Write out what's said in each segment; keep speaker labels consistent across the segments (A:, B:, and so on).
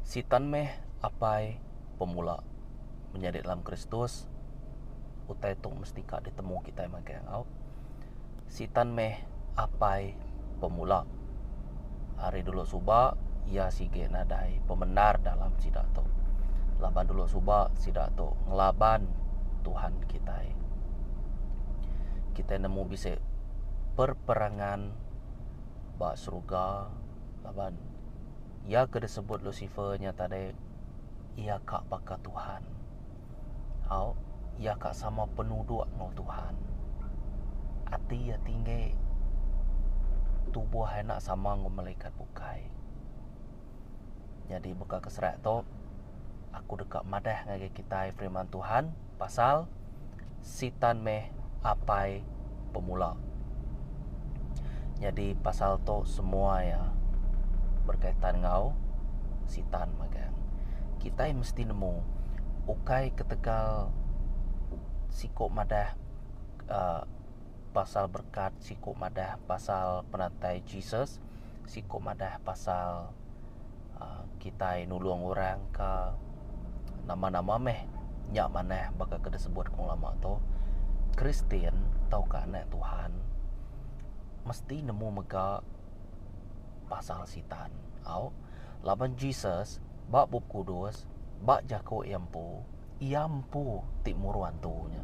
A: Sitan meh apai pemula. Menyadi dalam Kristus, utai tu mesti ka ditemu kitai magang au. Sitan meh apai pemula. Ari dulu suba iya sigi nadai pemendar dalam sida tu. Laban dulu suba sida tu ngelaban Tuhan kitai. Kitai nemu bisi perperangan ba seruga laban iya ke disebut Lucifer nya tadi iya ka baka Tuhan. Au, iya ka sama penuduk enggau Tuhan. Ati iya tinggi, tubuh iya enda sama enggau malaikat bukai. Nyadi baka ke serak tu, aku deka madah ngagai kitai firman Tuhan pasal Sitan meh apai pemula. Nyadi pasal tu semua iya berkaitan enggau Sitan magang. Kitai mesti nemu ukai ketegal siku madah uhh pasal berkat, siku madah pasal penatai Jesus, siku madah pasal uhh kitai nulung orang ka nama-nama meh nya manah baka ke disebut ku lama tu Kristian tauka anak Tuhan mesti nemu mega pasal Sitan. Au laban Jesus ba Bup Kudus ba jaku iya empu, iya empu ti muru antu nya.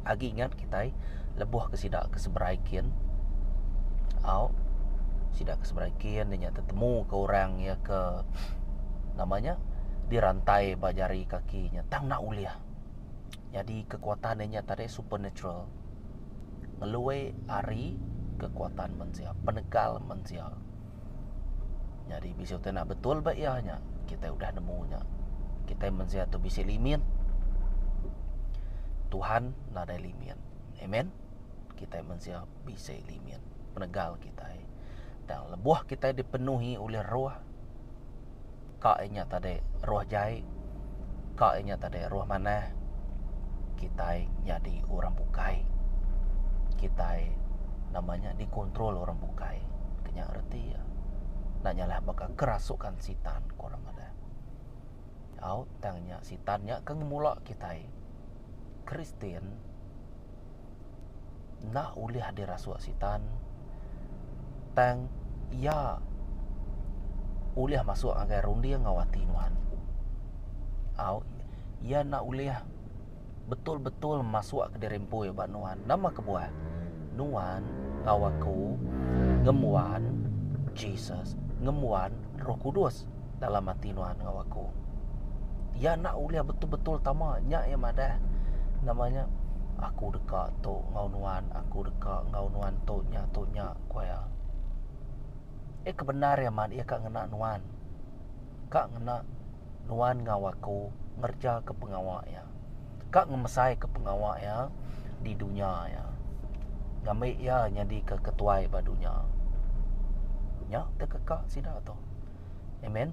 A: Agi ingat kitai lebuh ke sida ke seberai kin au sida ke seberai kin inya tetemu ke orang iya ke nama nya dirantai ba jari kaki nya tang enda ulih. Nyadi kekuatan inya tadi supernatural ngelui ari kekuatan mensia penegal mensia. Nyadi bisi utai enda betul ba iya nya kitai udah nemu nya. Kitai mensia tu bisi limit. Tuhan nadai limit. Amen. Kitai mensia bisi limit penegal kitai. Tang lebuh kitai dipenuhi oleh roh ka inya tadi roh jai, ka inya tadi roh manah, kitai nyadi orang bukai. Kitai nama nya dikontrol orang bukai. Ke nya reti iya. Enda nyalah baka kerasukan sitan ku orang madah. Au tang nya sitan nya ke ngemula kitai Kristian enda ulih dirasuk sitan tang iya ulih masuk ngagai runding enggau ati nuan. Au iya enda ulih betul-betul masuk kediri empu ba nuan. Nama kebuah? Nuan enggau aku ngembuan Jesus, ngembuan Roh Kudus dalam ati nuan enggau aku. Iya enda ulih betul-betul tama nya iya madah nama nya aku deka tu enggau nuan, aku deka enggau nuan tu nya tu nya ku iya. Eh kebendar iya mat iya ka ngena nuan. Ka ngena nuan enggau aku ngereja ke pengawa iya. Ka ngemesai ke pengawa iya di dunya iya. Ngambi iya nyadi ke ketuai ba dunya. Nya te keka sida tu. Amen.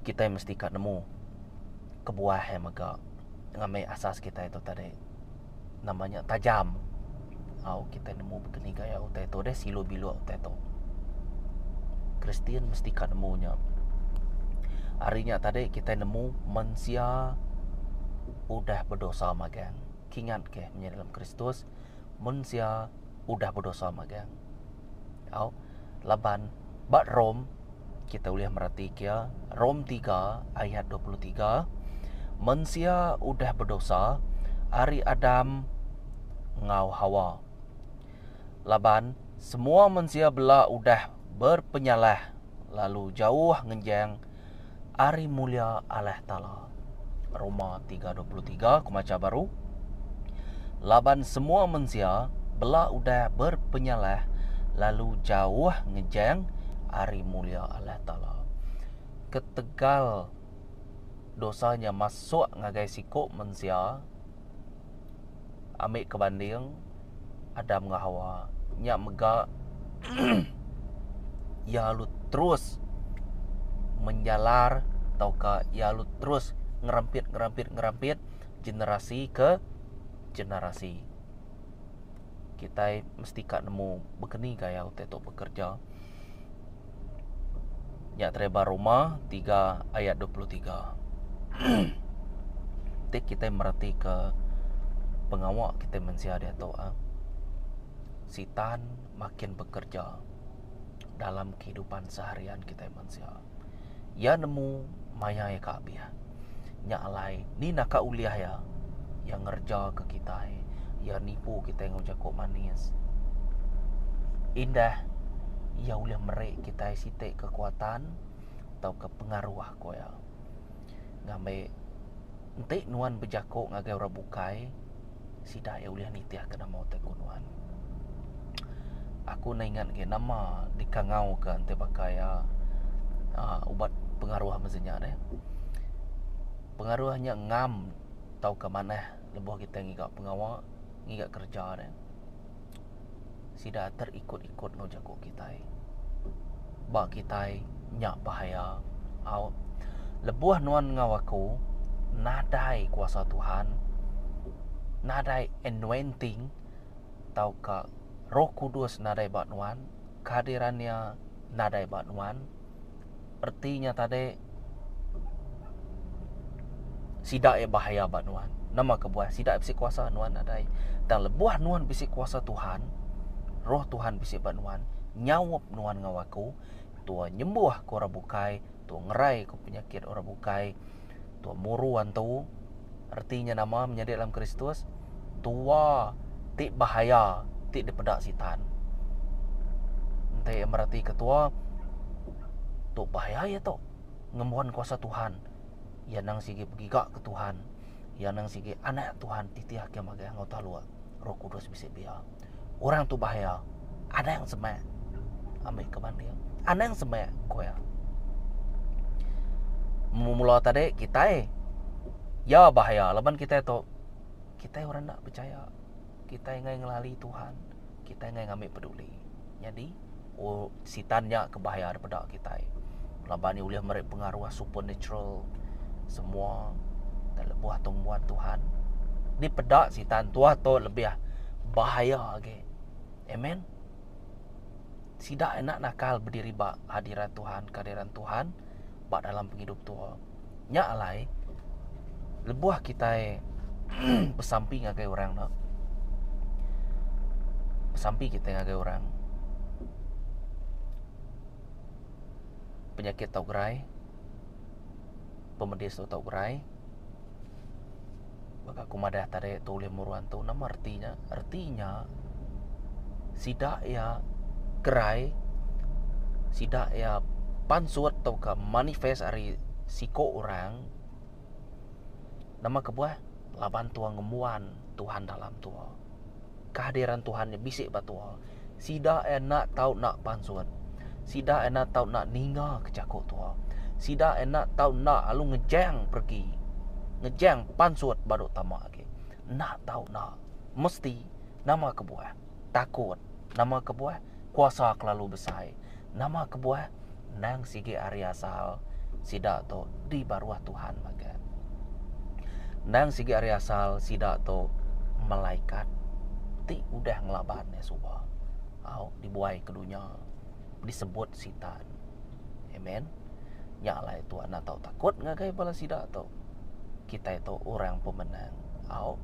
A: Kitai mesti ka nemu kebuah iya mega ngambi asas kitai tu tadi nama nya tajam. Au kitai nemu bekeni gaya utai tu deh silu bilu utai tu. Kristian mesti ka nemu nya. Ari nya tadi kitai nemu mensia udah bedosa magang. Kingat ke menyadi dalam Kristus mensia udah bedosa magang. Au laban ba Rome kita ulih mereti kia Rome 3 ayat 23 mensia udah bedosa ari Adam enggau Hawa. Laban semua mensia bela udah berpenyalah lalu jauh ngenjang ari mulia Allah Taala. Roma 3:23 ku macha baru. Laban semua mensia bela udah berpenyalah lalu jauh ngejang ari mulia Allah Taala. Ketegal dosa nya masuk ngagai siku mensia, ambi ke banding Adam enggau Hawa nya mega iya lalu terus menjalar tauka iya lalu terus ngerampit ngerampit ngerampit generasi ke generasi. Kitai mesti ka nemu baka ni gaya utai tu bekereja. Nya tereba Roma tiga ayat 23. Ti kitai meretika pengawa kitai mensia diatu ah. Sitan makin bekerja dalam kehidupan seharian kitai mensia. Iya nemu maya iya ka abih. Nya alai ni naka ulih iya, iya ngereja ke kitai, iya nipu kitai enggau jaku manis. Indah iya ulih meri kitai siti kekuatan tauka pengaruh ku iya. Ngambi enti nuan bejaku ngagai orang bukai sida iya ulih nitihka nama utai ku nuan. Aku enda ingat agi nama dikangau ka enti baka iya uhh ubat pengaruh mesti nya deh. Pengaruh nya ngam tauka manah lebuh kitai ngiga pengawa ngiga kereja deh. Sida terikut-ikut enggau jaku kitai. Ba kitai nya bahaya au. Lebuh nuan enggau aku nadai kuasa Tuhan, nadai anointing tauka Roh Kudus nadai ba nuan, kehadiran iya nadai ba nuan. Reti nya tadi sida iya bahaya ba nuan. Nama kebuah sida bisi kuasa nuan nadai. Tang lebuh nuan bisi kuasa Tuhan, Roh Tuhan bisi ba nuan, nyaup nuan enggau aku, tua nyembuh ke orang bukai, tua ngerai ke penyakit orang bukai, tua muru antu. Reti nya nama menyadi dalam Kristus? Tua ti bahaya ti dipeda sitan. Enti iya meratika tua, tu bahaya iya tu. Ngembuan kuasa Tuhan. Iya nang sigi begiga ke Tuhan. Iya nang sigi anak Tuhan titih ke magang enggau taluk Roh Kudus bisi bia. Orang tu bahaya. Anang semak. Ambi ke banding. Anang semak, ku iya. Mula tadi kitai iya bahaya laban kitai tu kitai orang enda pechaya. Kitai enggai ngelali Tuhan. Kitai enggai ngambi peduli. Nyadi sitan nya ke bahaya daripada kitai. Laban iya ulih meri pengaruh supernatural semua dan lebuh tu ngembuan Tuhan dipeda sitan tuah tu lebih bahaya agi. Amen. Sida enda nakal bediri ba hadirat Tuhan, kehadiran Tuhan ba dalam pengidup tua. Nya alai lebuh kitai besampi ngagai orang ne besampi kitai ngagai orang penyakit tau gerai pemedis tu tau gerai baka aku madah tadi tu ulih meruan tu nama reti nya reti nya sida iya gerai sida iya pansut tauka manifest ari siko orang nama kebuah laban tua ngembuan Tuhan dalam tua. Kehadiran Tuhan nya bisi ba tua. Sida iya enda tau enda pansut. Sida iya enda tau enda ninga ke jaku tua. Sida iya enda tau enda lalu ngejang pergi. Ngejang pansut baru tama agi. Enda tau enda. Mesti nama kebuah? Takut. Nama kebuah? Kuasa kelalu besai. Nama kebuah? Endang sigi ari asal sida tu di baruh Tuhan mega. Endang sigi ari asal sida tu malaikat ti udah ngelaban iya suba. Au dibuai ke dunya disebut sitan. Amen. Nya alai tu enda tau takut ngagai bala sida tu. Kitai tu orang pemenang. Au.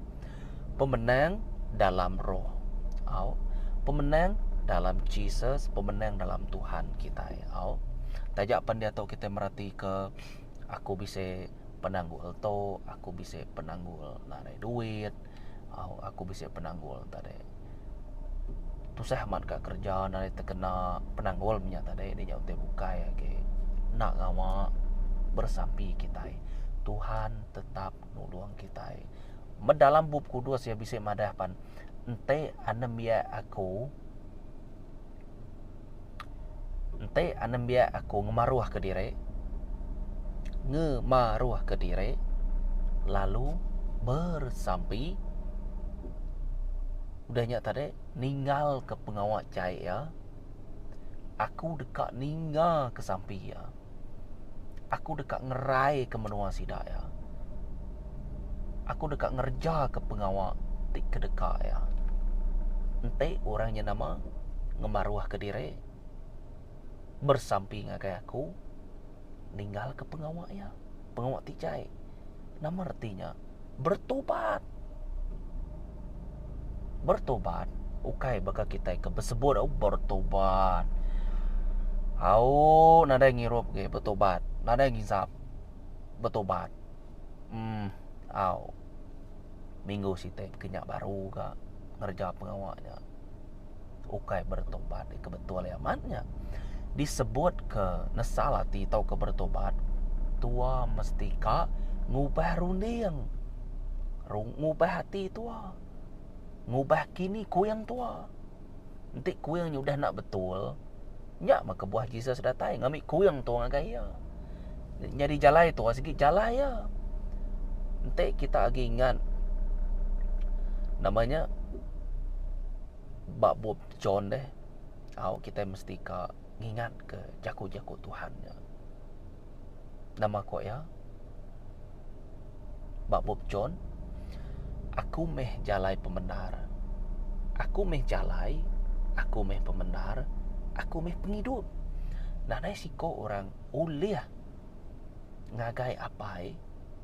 A: Pemenang dalam roh. Au. Pemenang dalam Jesus, pemenang dalam Tuhan kitai. Au. Taja pan diatu kitai meratika aku bisi penanggul tu, aku bisi penanggul nadai duit, au aku bisi penanggul tadi. Tusah amat ka kereja nadai tekena penanggul menya tadi dinya utai bukai agi. Enda ngawa beresampi kitai. Tuhan tetap nulung kitai. Meh dalam bup kudus iya bisi madah pan enti anembiak aku Enti anembiak aku ngemaruhka diri, ngemaruhka diri lalu besampi udah nya tadi ninggalka pengawa jai iya, aku deka ningaka sampi iya. Aku deka ngeraika menua sida iya. Aku deka ngerejaka pengawa ti kedeka iya. Enti orang nya nama ngemaruhka diri, besampi ngagai aku. Ninggalka pengawa iya, pengawa ti jai. Nama reti nya? Bertobat. Bertobat ukai baka kitai ke besebut au bertobat. Au nadai ngirup agi bertobat, nadai ngisap bertobat. Uhh au minggu siti ke nya baru ga ngereja pengawa nya. Ukai bertobat ke betul amat nya. Disebut ke nesal ati tauka bertobat tua mesti ka ngubah runding, ngubah ati tua, ngubah kini kuing tua. Enti kuing nya udah enda betul, nya meh kebuah Jesus datai ngambi kuing tua ngagai iya. Nyadi jalai tua sigi jalai iya. Enti kita agi ingat nama nya ba bup John deh au kitai mesti ka ngingat ke jaku-jaku Tuhan nya. Nama ko iya? Ba bup John, Aku meh jalai pemendar. Aku meh jalai, aku meh pemendar, aku meh pengidup. Nadai siko orang ulih ngagai Apai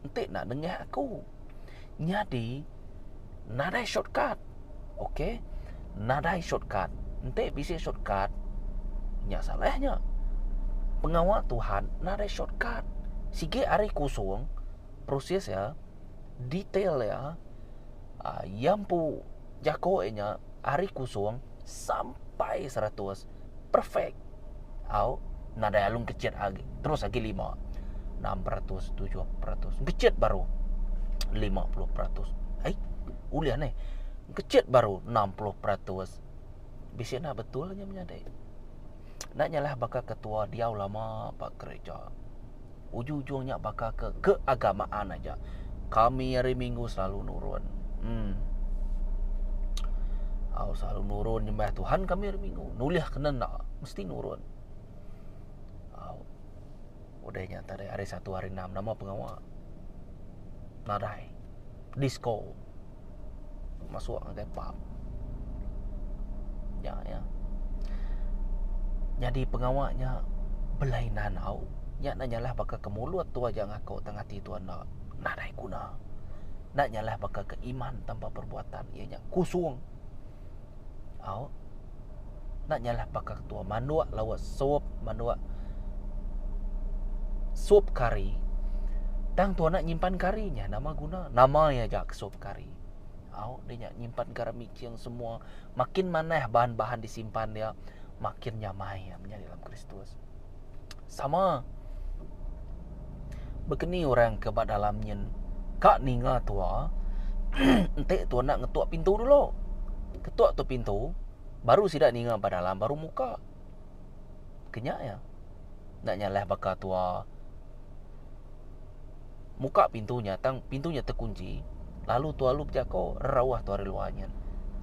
A: enti enda nengah aku. Nyadi nadai shortcut. Ok. Nadai shortcut. Enti bisi shortcut nya salah nya. Pengawa Tuhan nadai shortcut. Sigi ari kusung proses iya detail iya aaa iya empu jako iya nya ari kusung sampai seratus perfect. Au nadai alung kecit agi terus agi lima 6%, 7% kecit baru 50% ai ulih neh kecit baru 60% bisi enda betul nya menyadi. Enda nyalah baka ketua diau lama ba gereja ujung ujung nya baka ke keagamaan aja kami hari minggu selalu nurun uhh au selalu nurun nyembah Tuhan kami hari minggu nulih kena enda mesti nurun au udah nya tadi hari satu hari enam nama pengawa nadai disco masuk ngagai pub nya iya nyadi pengawa nya belainan au nya enda nyalah baka ke mulut tu aja ngaku tang ati tu enda nadai guna enda nyalah baka ke iman tanpa perbuatan iya nya kusung au enda nyalah baka ketua manduk lawa sup manduk sup kari tang tuan enda nyimpan kari nya nama guna nama iya aja ke sup kari au deh nya nyimpan garam micing semua makin manah bahan-bahan disimpan dia makin nyamai iya menyadi dalam Kristus sama bekeni orang ke ba dalam nyin ka ninga tua enti tua enda ngetuk pintu dulu ketuk tu pintu baru sida ninga ba dalam baru muka ke nya iya enda nyalah baka tua muka pintu nya tang pintu nya tekunchi lalu tua lu bejako rauh tua ari luar nyin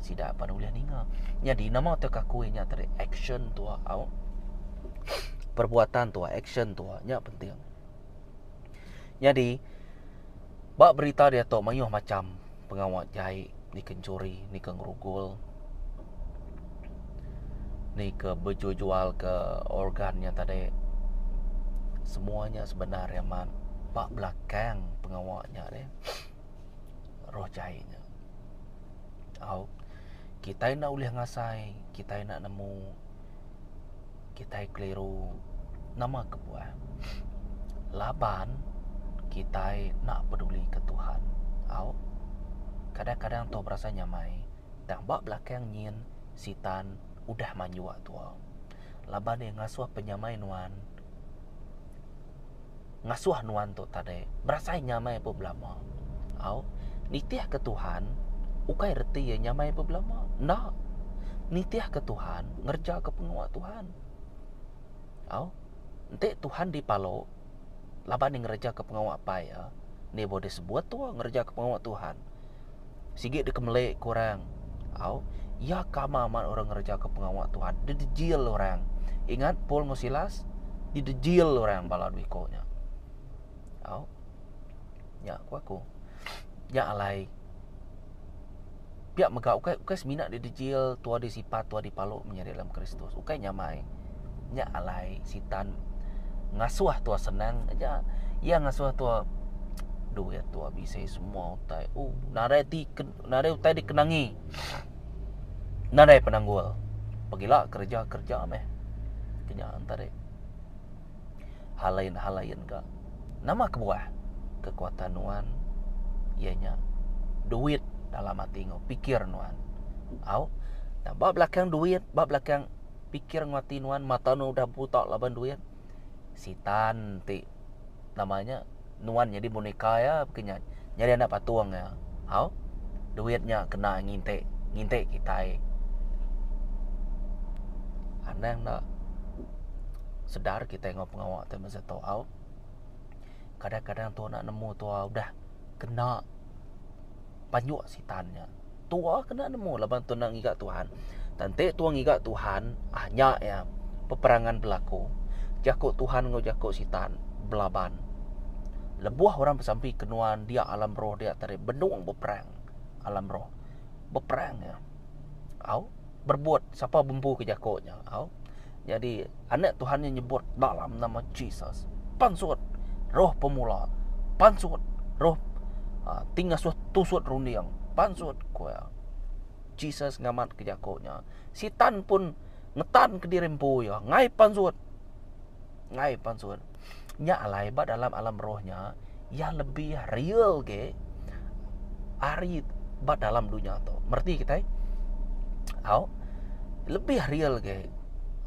A: sida pan ulih ninga nyadi nama te kaku inya tadi action tua au perbuatan tua action tua nya penting nyadi ba berita diatu mayuh macam pengawa jai ni ke enchuri ni ke ngerugul ni ke bejual-jual ke organ nya tadi semua nya sebenar iya amat ba belakang pengawa nya deh roh jai nya. Au kitai enda ulih ngasai kitai enda nemu kitai keliru nama kebuah laban kitai enda peduli ke Tuhan au kadang-kadang tu berasai nyamai tang ba belakang nyin sitan udah manjuk tua laban iya ngasuh penyamai nuan ngasuh nuan tu tadi berasai nyamai belama au nitih ke Tuhan ukai reti iya nyamai belama enda nitih ke Tuhan ngereja ke pengawa Tuhan au enti Tuhan dipalu laban iya ngereja ke pengawa apai iya ni ba disebut tu ngereja ke pengawa Tuhan sigi dikemeli ke orang au iya ke amat amat orang ngereja ke pengawa Tuhan didejil orang ingat Paul enggau Silas didejil orang bala dua iko nya au nya ku aku nya alai pia mega ukai ukai semina didejil tua disipat tua dipalu menyadi dalam Kristus ukai nyamai nya alai sitan. Ngasuh tua senang aja. Iya ngasuh tua duit tua bisi semua utai. Uh, nadai ti nadai utai dikenangi. Nadai penanggul. Pegila kereja kereja meh. Kenya entadi. Hal lain hal lain ga. Nama kebuah kekuatan nuan iya nya duit dalam ati enggau pikir nuan. Au. Ba belakang duit, ba belakang Pikir enggau ati nuan mata nuan udah buta laban duit. Sitan ti nama nya nuan nyadi boneka iya peke nya nyadi anak patung iya. Au duit nya kena nginti nginti kitai. Anang enda sedar kitai enggau pengawa ti mesti tu au. Kadang-kadang tu enda nemu tua udah kena panjuk sitan nya. Tua kena nemu laban tu enda ngiga Tuhan. Tang enti tua ngiga Tuhan, ah nya iya peperangan belaku. Jaku Tuhan enggau jaku sitan belaban. Lebuh orang besampi ke nuan dia alam roh dia tadi benung beperang alam roh. Beperang iya. Au berebut sapa bempu ke jaku nya. Au nyadi anak Tuhan nya nyebut dalam nama Jesus. Pansut roh pemula. Pansut roh uh, ti ngasuh tusut runding. Pansut ku iya. Jesus ngamat ke jaku nya. Sitan pun ngetan ke diri empu iya. Ngai pansut. Ngai pansut. Nya alai ba dalam alam roh nya iya lebih real ge ari ba dalam dunya tu. Mereti kitai? Au. Lebih real ge.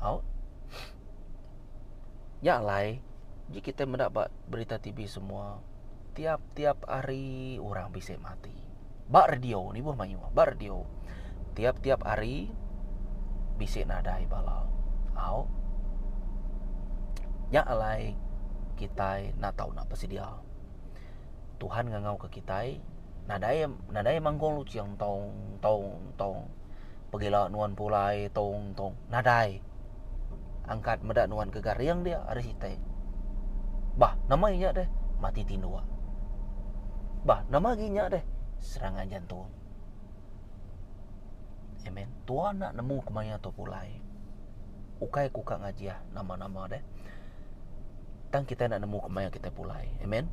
A: Au. Nya alai ji kitai meda ba berita TV semua tiap-tiap hari orang bisi mati. Ba radio nibuh mayuh ba radio tiap-tiap hari bisi nadai bala. Au. Nya alai kitai enda tau nak besedia. Tuhan ngangau ke kitai nadai nadai mangkung luching tong tong tong pegila nuan pulai tong tong nadai. Angkat meda nuan ke garing dia ari siti. Bah nama inya deh mati tinduk. Bah nama agi inya deh serangan jantung. Amen. Tua enda nemu kemaya tu pulai. Ukai ku ka ngajih nama-nama deh. Tang kitai enda nemu kemaya kitai pulai. Amen.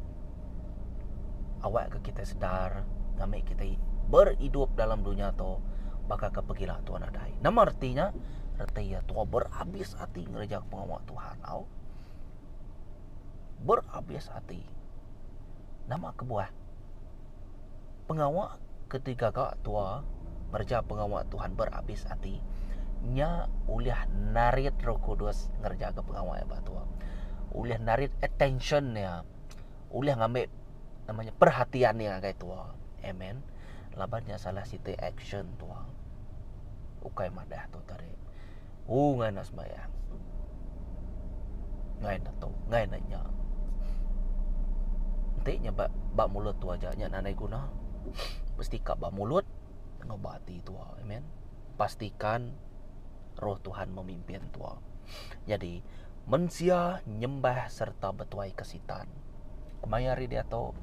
A: Awak ke kitai sedar ngambi kitai beridup dalam dunya tu baka ke pegila tua nadai. Nama reti nya? Reti iya tua berabis ati ngereja pengawa Tuhan. Au. Berabis ati. Nama kebuah? Pengawa ke digaga tua ngereja pengawa Tuhan berabis ati nya ulih narit Roh Kudus ngereja ke pengawa iya ba tua. Ulih narit attention iya, ulih ngambi nama nya perhatian iya ngagai tua. Amen. Laban nya salah siti action tua. Ukai madah tu tadi. Ooh ngai enda sembahyang. Ngai enda tu, ngai enda nya. Enti nya ba ba mulut tua aja nya nadai guna. Mesti ka ba mulut enggau ba ati tua. Amen. Pastikan roh Tuhan memimpin tua. Jadi mensia nyembah serta betuai ke sitan. Kemaya hari diatu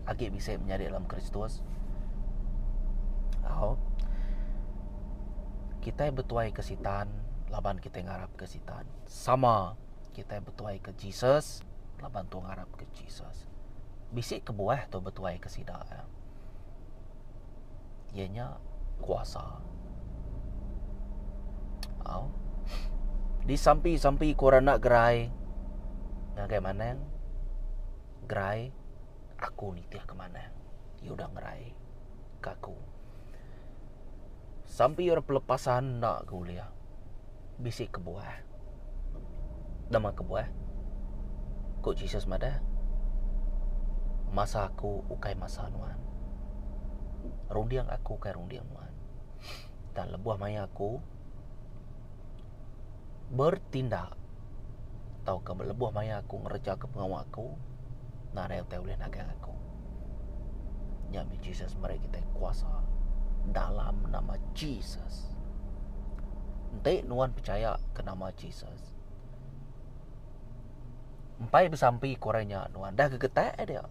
A: agi bisi menyadi dalam Kristus. Au. Kitai betuai ke sitan laban kitai ngarap ke sitan. Sama kitai betuai ke Jesus laban tu ngarap ke Jesus. Bisi kebuah tu betuai ke sida ya. Iya nya kuasa. Au. Disampi-sampi ku orang enda gerai ngagai manang gerai aku nitih ke manang. Iya udah ngerai ke aku. Sampi orang pelepasan enda ke ulih. Bisi kebuah. Nama kebuah? Ku Jesus madah, Masa aku ukai masa nuan. Runding aku ukai runding nuan. Tang lebuh maya aku bertindak tauka lebuh maya aku ngerejaka pengawa aku, nadai utai ulih nagang aku. Nya mih Jesus meri kitai kuasa dalam nama Jesus. Enti nuan pechaya ke nama Jesus, empai besampi ke orang nya nuan dah gegetak ai dia.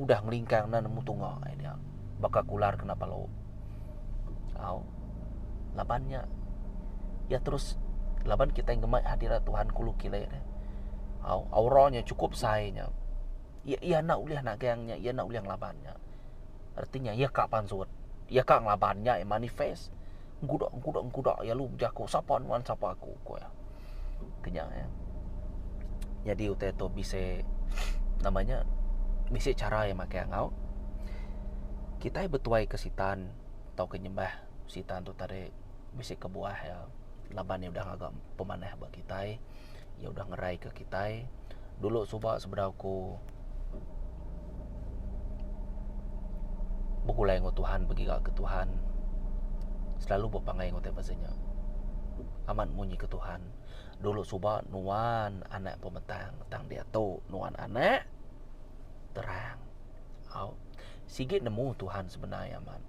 A: Udah ngelingkang enda nemu tunga ai dia baka kular kena palu. Au. Laban nya iya terus laban kitai ngemai hadirat Tuhan kulu kile deh. Au, aura nya chukup besai nya. Iya iya enda ulih nagang nya, iya enda ulih ngelaban nya. Reti nya iya ka pansut, iya ka ngelaban nya iya manifest. Engkuda engkuda engkuda iya lalu bejaku sapa nuan sapa aku ku iya. Ke nya iya. Nyadi utai tu bisi nama nya bisi chara iya makai enggau kitai betuai ke sitan tauka nyembah sitan tu tadi bisi kebuah iya laban iya udah ngaga pemanah ba kitai. Iya udah ngeraika kitai. Dulu suba sebedau ku begulai enggau Tuhan begiga ke Tuhan selalu bepanggai enggau utai pasal nya. Amat munyi ke Tuhan. Dulu suba nuan anak pemetang tang diatu nuan anak terang. Au. Sigi nemu Tuhan sebenar iya amat.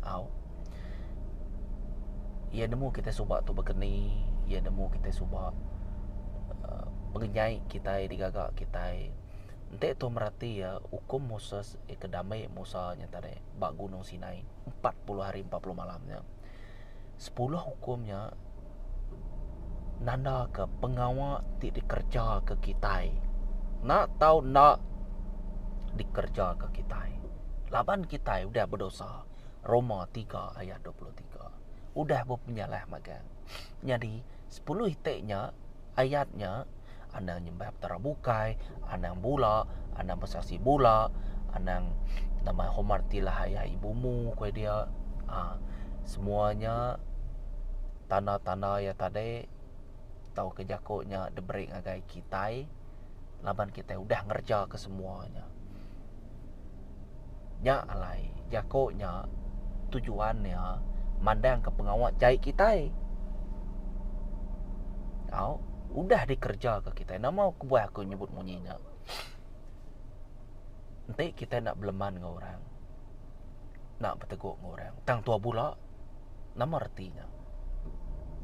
A: Au. Iya nemu kitai suba tu bekeni, iya nemu kitai suba uhh pengenyai kitai digaga kitai. Enti tu merati iya ukum Moses ke dame Musa nya tadi ba Gunung Sinai 40 hari 40 malam nya. Sepuluh ukum nya nanda ke pengawa ti dikereja ke kitai. Enda tau enda dikereja ke kitai. Laban kitai udah bedosa. Roma tiga ayat 23. Udah bepenyalah magang. Nyadi sepuluh iti nya ayat nya anang nyembah petara bukai, anang bula, anang besaksi bula, anang nama hormatilah ayah ibumu ku dia. Aaa semua nya tanda-tanda iya tadi tauka jaku nya diberi ngagai kitai laban kitai udah ngereja ke semua nya. Nya alai jaku nya tujuan iya mandangka pengawa jai kitai. Au udah dikerejaka kitai nama kebuah aku nyebut munyi nya. Enti kitai enda beleman enggau orang enda betegu enggau orang tang tua bula nama reti nya.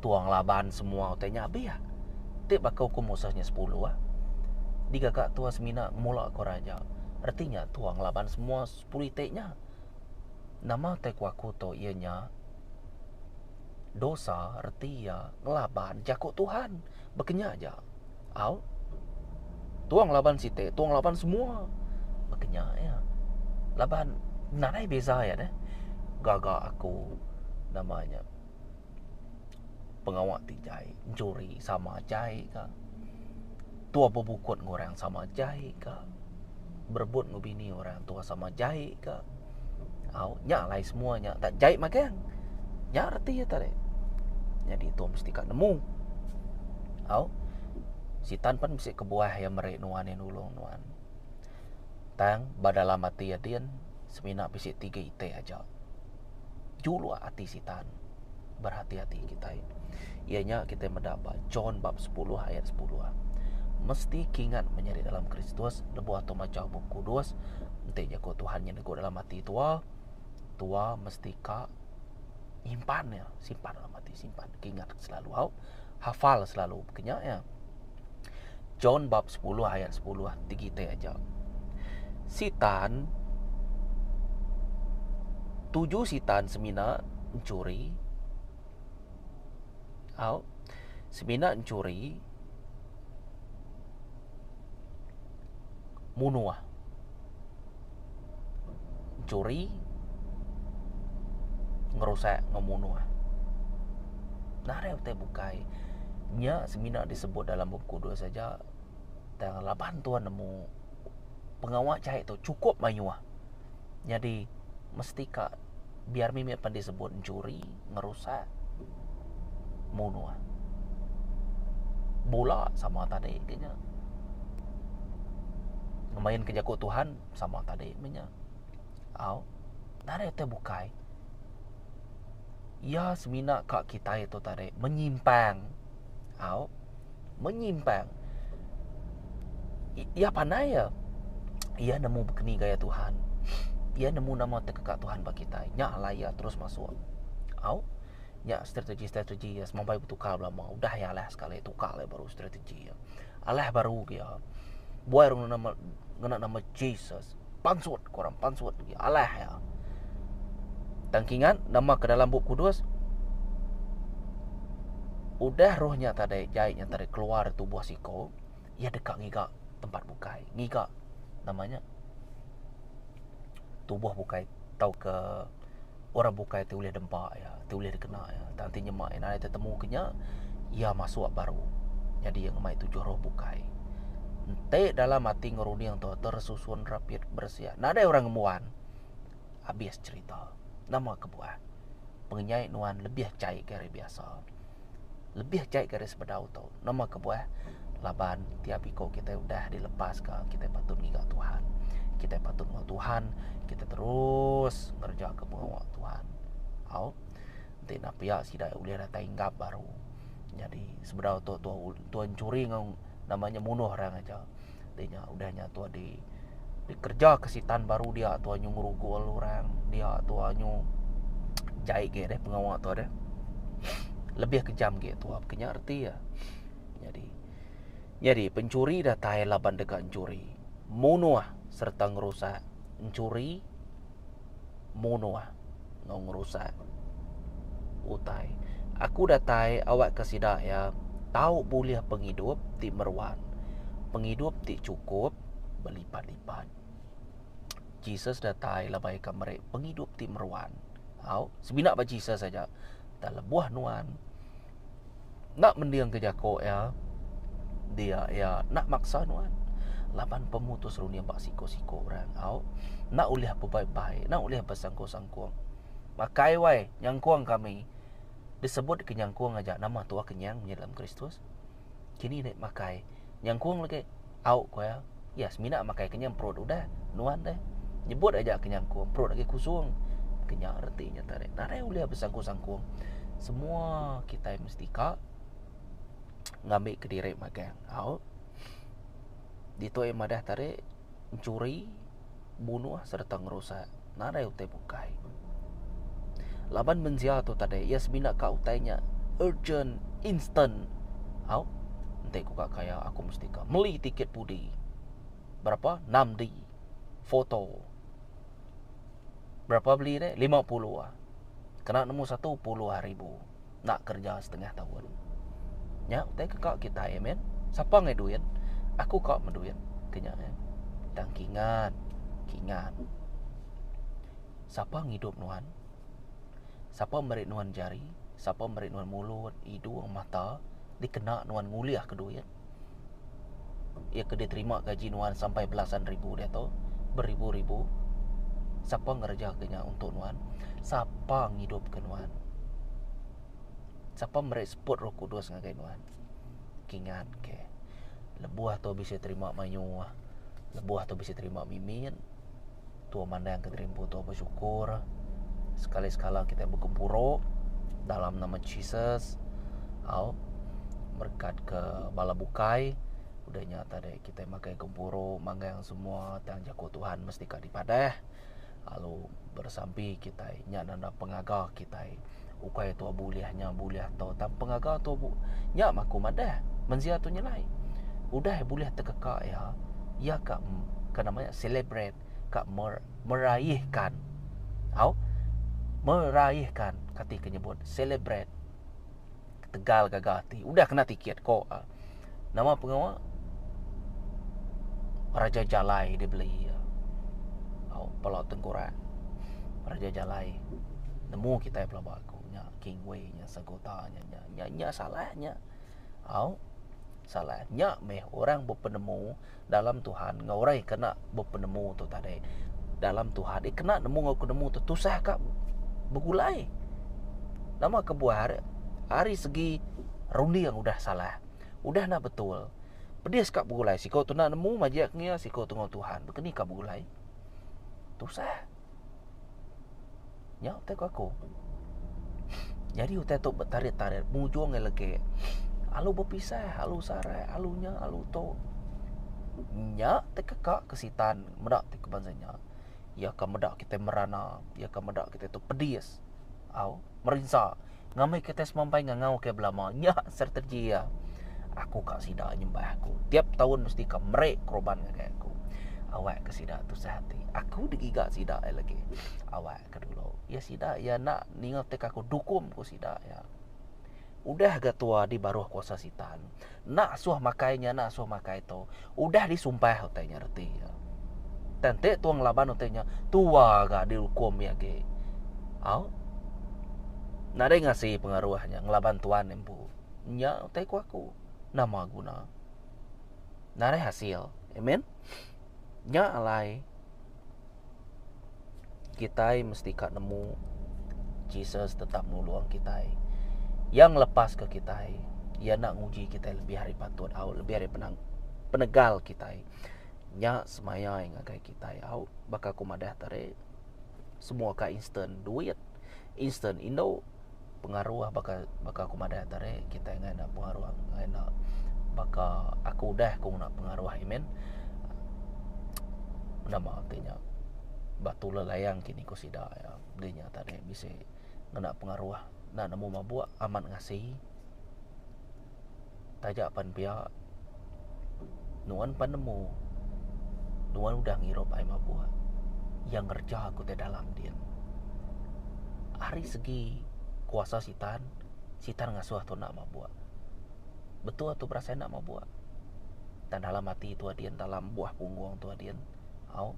A: Tua ngelaban semua utai nya abih. Ti baka ukum Moses nya sepuluh digaga tua semina ngemula ke orang aja. Reti nya tua ngelaban semua sepuluh iti nya. Nama utai ku aku tu iya nya dosa reti iya ngelaban jaku Tuhan. Baka nya aja. Au. Tua ngelaban siti, tua ngelaban semua. Baka nya iya. Laban nadai beza iya deh. Gaga aku nama nya pengawa ti jai, enchuri sama jai ka. Tua bebukut enggau orang sama jai ka. Berebut enggau bini orang tua sama jai ka. Au nya alai semua nya tak jai magang. Nya reti iya tadi. Nyadi tua mesti ka nemu. Au sitan pan bisi kebuah iya meri nuan iya nulung nuan. Tang ba dalam ati iya din semina bisi tiga iti aja. Juluk ati sitan berhati-hati kitai. Iya nya kitai meda ba John bab sepuluh ayat sepuluh. Mesti kingat menyadi dalam Kristus lebuh atu macha Bup Kudus enti jaku Tuhan nya negu dalam ati tua, tua mesti ka nyimpan iya, simpan dalam ati simpan kingat selalu au hafal selalu ke nya iya. John bab sepuluh ayat sepuluh ti kitai aja. Sitan tuju sitan semina enchuri au semina enchuri munuh enchuri ngerusak enggau munuh. Nadai utai bukai nya semina disebut dalam bup kudus aja tang laban tuan nemu pengawa jai tu chukup mayuh. Nyadi mesti ka biar mimit pan disebut enchuri, ngerusak, munuh. Bula sama tadi ke nya. Ngemain ke jaku Tuhan sama tadi meh nya. Au nadai utai bukai. Iya semina ka kitai tu tadi menyimpang. Au menyimpang. Iya pandai iya. Iya nemu bekeni gaya Tuhan. Iya nemu nama ti keka Tuhan ba kitai. Nya alai iya terus masuk. Au. Nya strategi-strategi iya semampai betukar belama. Udah iya alah sekali tukar alai baru strategi iya. Alah baru ke iya. Buai orang ngena nama ngena nama Jesus. Pansut ku orang pansut agi. Alah iya. Tang kingat nama ke dalam bup kudus udah roh nya tadi jai nya tadi keluar tubuh siko. Iya deka ngiga tempat bukai, ngiga nama nya tubuh bukai tauka orang bukai ti ulih dempa iya, ti ulih dikena iya. Tang ti nyema iya nadai tetemu ke nya, iya masuk baru nyadi iya ngemai tujuh roh bukai. Enti dalam ati ngerunding tu tersusun rapit beresia nadai orang ngembuan abis cherita. Nama kebuah? Pengenyai nuan lebih jai ke ari biasa. Lebih jai ke ari sebedau tu. Nama kebuah? Laban tiap iko kitai udah dilepaska kitai patut ngiga Tuhan. Kitai patut enggau Tuhan, kitai terus ngerejaka pengawa Tuhan. Au. Enti enda pia sida ulih datai inggap baru. Nyadi sebedau tu tuan enchuri enggau nama nya munuh orang aja. Ti nya udah nya tua di dikereja ke sitan baru dia tua nyu ngerugul orang dia tua nyu jai ge deh pengawa tua deh. Lebih kejam ge tua ke nya reti iya. Nyadi nyadi penchuri datai laban deka enchuri, munuh sereta ngerusak. Enchuri, munuh enggau ngerusak utai. Aku datai awakka sida iya tau bulih pengidup ti meruan, pengidup ti chukup belipat-lipat. Jesus datai laban iya meri pengidup ti meruan. Au, semina ba Jesus aja. Tang lebuh nuan enda mendingka jaku iya, dia iya enda maksa nuan laban pemutus runding ba siko-siko orang. Au, enda ulih bebai-bai, enda ulih besangkung-sangkung. Makai wai nyangkung kami. Disebut ke nyangkung aja nama tuah kenyang nya dalam Kristus. Kini dek makai nyangkung lagi au ko iya. Iya semina makai kenyang perut udah nuan deh. Nyebut aja ke nyangkung perut agi kusung. Kenya reti nya tadi. Nadai ulih besangkung-sangkung. Semua kitai mesti ka ngambi kediri magang. Au. Ditu iya madah tadi enchuri. bunuh sereta ngerusak nadai utai bukai. Laban mensia tu tadi iya semina ka utai nya urgent, instant. Au, enti ku ka kaya aku mesti ka meli tiket pudi. Berapa? 6D. Photo. Berapa beli deh? 50 ah. Kena nemu satu puluh ribu. Enda kerja setengah taun. Nya utai ke ka kitai amen. Sapa ngai duit? Aku ka meh duit ke nya eh. Tang kingat, kingat. Sapa ngidup nuan? Sapa meri nuan jari? Sapa meri nuan mulut, idung, mata dikena nuan ngulih ke duit? Iya ke diterima gaji nuan sampai belasan ribu diatu, beribu-ribu. Sapa ngereja ke nya untuk nuan? Sapa ngidup ke nuan? Sapa meri seput Roh Kudus ngagai nuan? Kingat ke. Lebuh tu bisi terima mayuh, lebuh tu bisi terima mimit, tua mandang ke diri empu tua besyukur. Sekali-sekala kita begempuru dalam nama Jesus. Au merekat ke bala bukai. Udah nya tadi kita makai gempuru manggang semua tang jaku Tuhan mesti ka dipadah. Lalu bersampi kitai nya nanda pengaga kitai. Ukai tua bulih nya bulih tu tang pengaga tu nya mah aku madah mensia tu nyelai. Udah bulih tekeka iya, iya ka ka nama nya celebrate ka meraihkan. Au meraihkan kati ke nyebut celebrate ketegal gaga ati udah kena tiket ko. Nama pengawa Raja Jalai dibeli iya. Au pala tengkurak Raja Jalai nemu kitai pelaba aku nya King Wei nya Sagota nya nya nya nya salah nya. Au salah nya meh orang bepenemu dalam Tuhan enggau orang ke kena bepenemu tu tadi dalam Tuhan deh kena nemu enggau penemu tu tusah ka begulai. Nama kebuah ari segi runding udah salah udah enda betul pedis ka begulai siko tu enda nemu majak ngia siko tu enggau Tuhan baka ni ka begulai tusah. Nya utai ku aku. Nyadi utai tu betarit-tarit mujung iya legi alu bepisah alu sarak alu nya alu tu. Nya ti keka ke sitan meda ti ke bansa nya. Iya ka meda kitai merana, iya ka meda kitai tu pedis au merinsa ngambi kitai semampai ngangau ke belama. Nya strategi iya. Aku ka sida nyembah aku. Tiap taun mesti ka meri korban ngagai aku. Awak ke sida tusah ati. Aku digiga sida iya lagi. Awak ke dulu. Iya sida iya enda ninga tik aku dukum ku sida iya. Udah ga tua di baruh kuasa sitan. Enda asuh makai nya enda asuh makai tu. Udah disumpah utai nya reti iya. Tang enti tua ngelaban utai nya tua ga diukum iya agi. Au. Nadai ngasi pengaruh nya ngelaban tuan empu. Nya utai ku aku. Nama guna. Nadai hasil. Amen. Nya alai kitai mesti ka nemu Jesus tetap nulung kitai. Iya ngelepaska kitai. Iya enda nguji kitai lebih ari patut au lebih ari penang penegal kitai. Nya semaya iya ngagai kitai au baka ku madah tadi semua ka instant duit, instant indu pengaruh baka baka ku madah tadi kitai enggai enda pengaruh enggai enda baka aku udah ku ngena pengaruh amen. Nama ti nya batu lelayang kini ku sida iya di nya tadi bisi ngena pengaruh enda nemu mabuk amat ngasi taja pan pia nuan pan nemu nuan udah ngirup ai mabuk iya ngereja ku ti dalam din. Ari segi kuasa sitan, sitan ngasuh tu enda mabuk. Betul tu berasai enda mabuk. Tang dalam ati tua din dalam buah punggung tua din au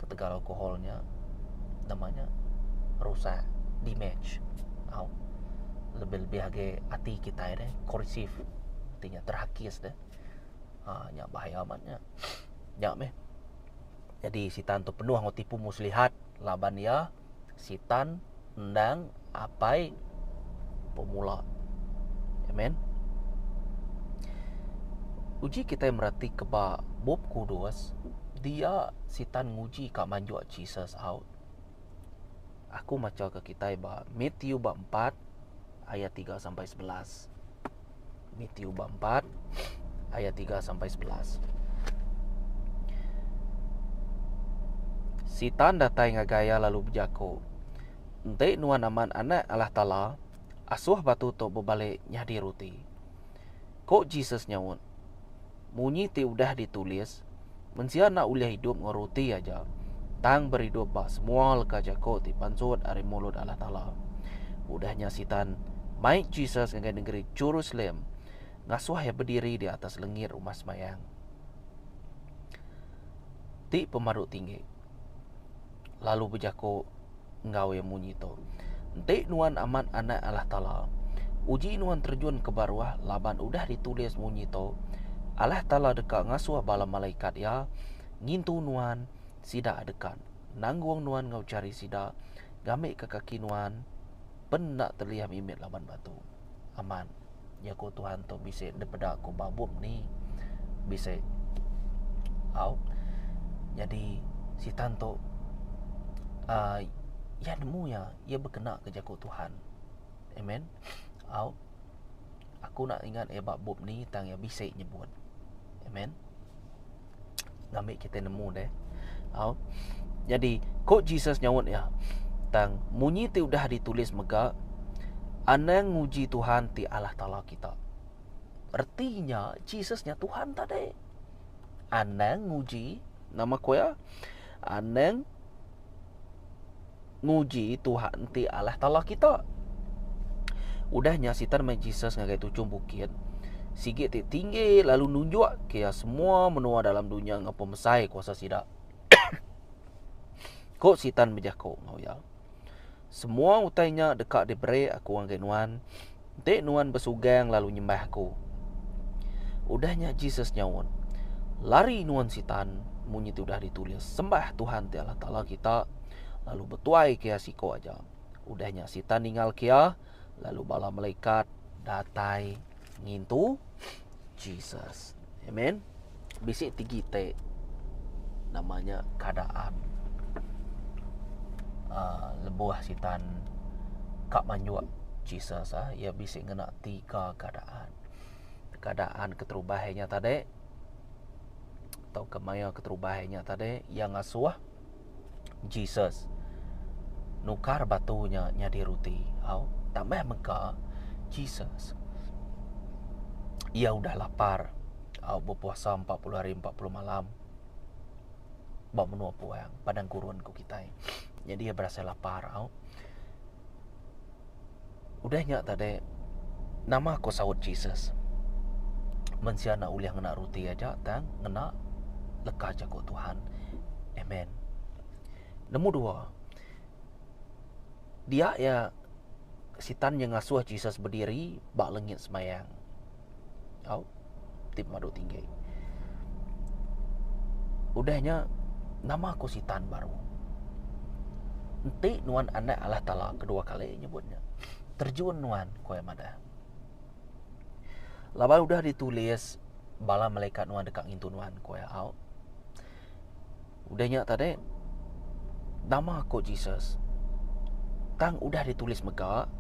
A: ketegal alkohol nya nama nya rusak damage au lebih lebih agi ati kitai deh corrosive ti nya terhakis deh um nya bahaya amat nya. Nya meh jadi sitan tu penuh enggau tipu muslihat laban iya sitan endang apai pemula. Amen. Uji kitai mereti ke ba Bup Kudus dia sitan nguji ka manjuk Jesus au. Aku macha ke kitai ba Matthew ba 4 ayat 3 sampai 11. Matthew ba 4 ayat 3 sampai 11. Sitan datai ngagai iya lalu bejaku, Enti nuan amat Anak Allah Taala, asuh batu tu bebali nyadi ruti. Ku Jesus nyaut, Munyi ti udah ditulis, Mensia enda ulih idup enggau ruti aja, tang beridup ba semua leka jaku ti pansut ari mulut Allah Taala. Udah nya Sitan mai Jesus ngagai nengeri Jerusalem, ngasuh iya bediri di atas lengit Rumah Sembayang ti pemadu tinggi, lalu bejaku enggau iya munyi tu, Enti nuan amat Anak Allah Taala, uji nuan terjun ke baruh laban udah ditulis munyi tu, Allah Taala deka ngasuh bala malaikat Iya ngintu nuan, sida deka nanggung nuan enggau jari sida ngambika kaki nuan pen enda telih mimit laban batu. Amat, jaku Tuhan tu bisi dipeda ku ba bup ni bisi au. Nyadi sitan tu uhh iya nemu iya, iya bekena ke jaku Tuhan. Amen. Au. Aku enda ingat iya ba bup ni tang iya bisi nyebut. Amen. Ngambi kitai nemu deh. Au. Nyadi ku Jesus nyaut iya, tang munyi ti udah ditulis mega, Anang nguji Tuhan ti Allah Taala kita. Reti nya Jesus nya Tuhan tadi. Anang nguji nama ku iya? Anang nguji Tuhan ti Allah Taala kita. Udah nya Sitan mai Jesus ngagai tuchung bukit sigi ti tinggi lalu nunjuk ke iya semua menua dalam dunya enggau pemesai kuasa sida. Ku Sitan bejaku enggau iya, Semua utai nya deka diberi aku ngagai nuan enti nuan besugang lalu nyembah aku. Udah nya Jesus nyaut, Lari nuan Sitan, munyi ti udah ditulis, Sembah Tuhan ti Allah Taala kita, lalu betuai ke iya siko aja. Udah nya Sitan ningal ke iya, lalu bala malaikat datai ngintu Jesus. Amen. Bisi tigi ti nama nya keadaan uhh lebuh sitan ka manjuk Jesus uhh iya bisi ngena tiga keadaan. Keadaan keterubah iya nya tadi tauka maya keterubah iya nya tadi iya ngasuh Jesus nukar batu nya nyadi ruti. Au tambah mega Jesus iya udah lapar au bepuasa 40 hari 40 malam ba menua puang padang gurun ku kitai. Nyadi iya berasai lapar au. Udah nya tadi. Nama ko saut Jesus? Mensia enda ulih ngena ruti aja tang ngena leka jaku Tuhan. Amen. Nombor dua, dia iya Sitan nya ngasuh Jesus bediri ba lengit semayang. Au, ti pemadu tinggi. Udah nya nama ku Sitan baru. Enti nuan anak Allah Taala kedua kali nyebut nya. Terjun nuan, ku iya madah. Laban udah ditulis bala malaikat nuan deka ngintu nuan, ku iya. Au. Udah nya tadi nama ku Jesus tang udah ditulis mega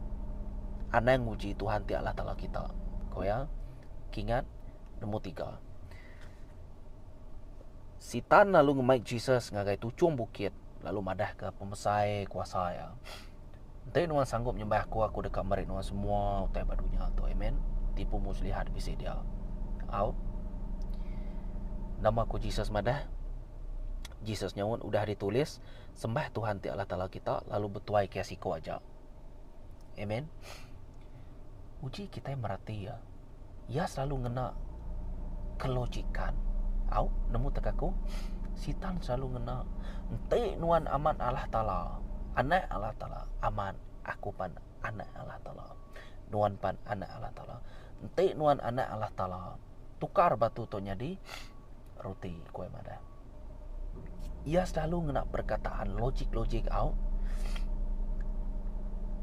A: anang nguji Tuhan ti Allah Taala kita. Ku iya kingat nombor tiga. Sitan lalu ngemai Jesus ngagai tuchung bukit lalu madahka pemesai kuasa iya. Enti nuan sanggup nyembah aku, aku deka meri nuan semua utai ba dunya tu. Amen. Tipu muslihat bisi dia. Au. Nama ku Jesus madah? Jesus nyaut udah ditulis, sembah Tuhan ti Allah Taala kita lalu betuai ke siko aja. Amen. Uji kitai merati iya. Iya selalu ngena kelogikan. Au, nemu tek aku? Sitan selalu ngena enti nuan amat Allah Taala, anak Allah Taala, amat aku pan anak Allah Taala. Nuan pan anak Allah Taala. Enti nuan anak Allah Taala, tukar batu tu nyadi roti, ku iya madah. Iya selalu ngena perkataan logik-logik au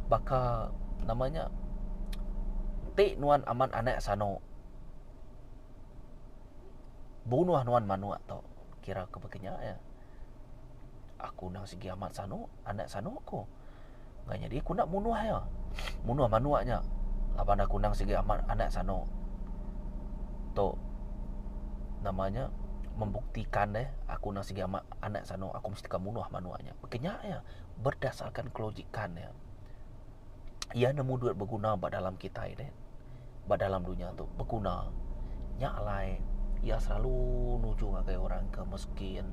A: baka nama nya ti nuan amat anak sano bunuh nuan manuk tu kira ke baka nya iya. Aku endang sigi amat sano anak sano ku. Enggau nyadi aku enda munuh iya. Munuh manuk nya laban aku endang sigi amat anak sano. Tu nama nya membuktikan deh aku endang sigi amat anak sano aku mesti ka munuh manuk nya. Baka nya iya berdasarkan kelogikan iya. Iya nemu duit beguna ba dalam kitai deh. Ba dalam dunya tu beguna. Nya alai iya selalu nuju ngagai orang ke miskin,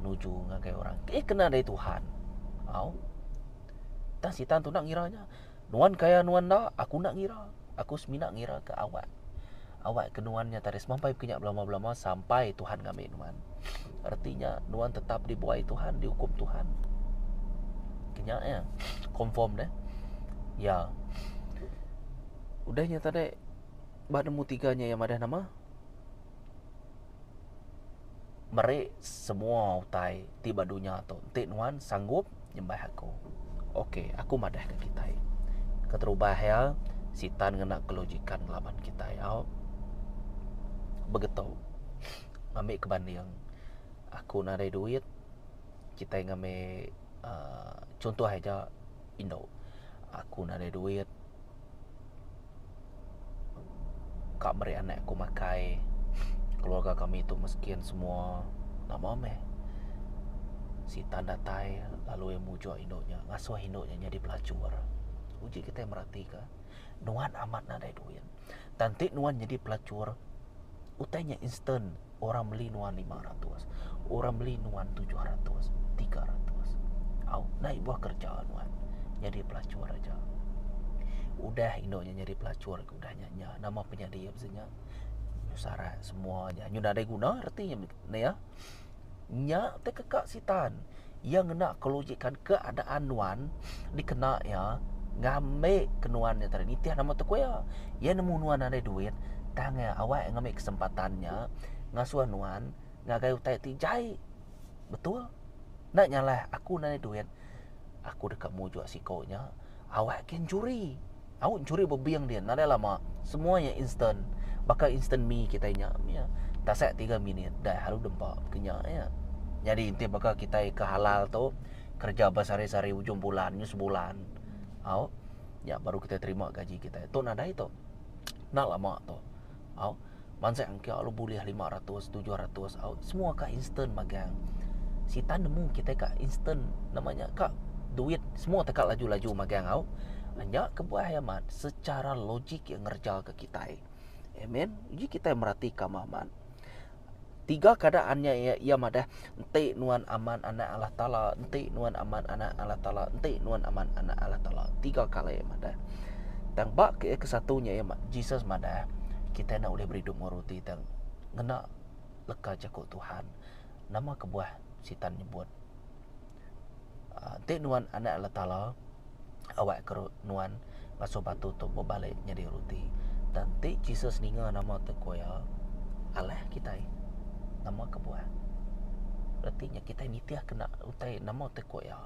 A: nuju ngagai orang ke kena dari Tuhan. Au. Tang sitan tu enda ngira nya. Nuan kaya nuan enda, aku enda ngira. Aku semina ngira ke awak. Awak ke nuan nya tadi semampai pekenya belama-belama sampai Tuhan ngambi nuan. Reti nya nuan tetap dibuai Tuhan, diukum Tuhan. Kenya iya. Confirm deh. Ya. Udah nya tadi ba nemu tiga nya iya madah nama? Meri semua utai ti ba dunya tu enti nuan sanggup nyembah aku. Okey, aku madah ke kitai. Keterubah iya, sitan ngena kelogikan ngelaban kitai au. Begitu. Ngambi ke banding aku nadai duit kitai ngambi uhh chuntoh aja indu aku nadai duit ka meri anak aku makai keluarga kami tu miskin semua nama meh sitan datai lalu iya mujuk indu nya ngasuh indu nya nyadi pelacur. Uji kitai meratika nuan amat nadai duit. Tang enti nuan nyadi pelacur, utai nya instant orang meli nuan 500, orang meli nuan 700, 300. Au, naik buah kerja nuan nyadi pelacur aja. Udah indu nya nyadi pelacur ke udah nya nya nama penyadi iya bisi nya nyu sarak semua nya nyu nadai guna reti nya ne ya. Nya ti keka sitan. Iya ngena kelogikan keadaan nuan dikena iya ngambi ke nuan nya tadi nitih nama tu ku iya. Iya nemu nuan nadai duit tang iya awak iya ngambi kesempatan nya ngasuh nuan ngagai utai ti jai. Betul? Enda nyalah aku nadai duit aku deka mujuk siko nya awak ke enchuri. Au enchuri bebing din nadai lama semua iya instant baka instant mee kitai nya mih tasak tiga minit dah lalu dempa ke nya iya. Nyadi enti baka kitai ke halal tu kereja besehari-sehari ujung bulan nyu sebulan au nya baru kitai terima gaji kitai. Tu nadai tu enda lama tu au bansa engka lalu bulih 500 700 au semua ka instant magang. Sitan nemu kitai ka instant nama nya ka duit semua teka laju-laju magang au. Nya kebuah iya amat secara logik iya ngereja ke kitai. Amen. Uji kitai merati ka amat. Tiga keadaan nya iya, iya madah enti nuan amat anak Allah Taala, enti nuan amat anak Allah Taala, enti nuan amat anak Allah Taala. Tiga kali iya madah. Tang ba ke kesatu nya iya Jesus madah kitai enda ulih beridup enggau roti tang ngena leka jaku Tuhan. Nama kebuah Sitan nyebut aaa enti nuan anak Allah Taala awak ke nuan ngasuh batu tu bebali nyadi roti. Tang enti Jesus ninga nama tu ku iya alah kitai nama kebuah. Reti nya kitai nitih kena utai nama tu ku iya.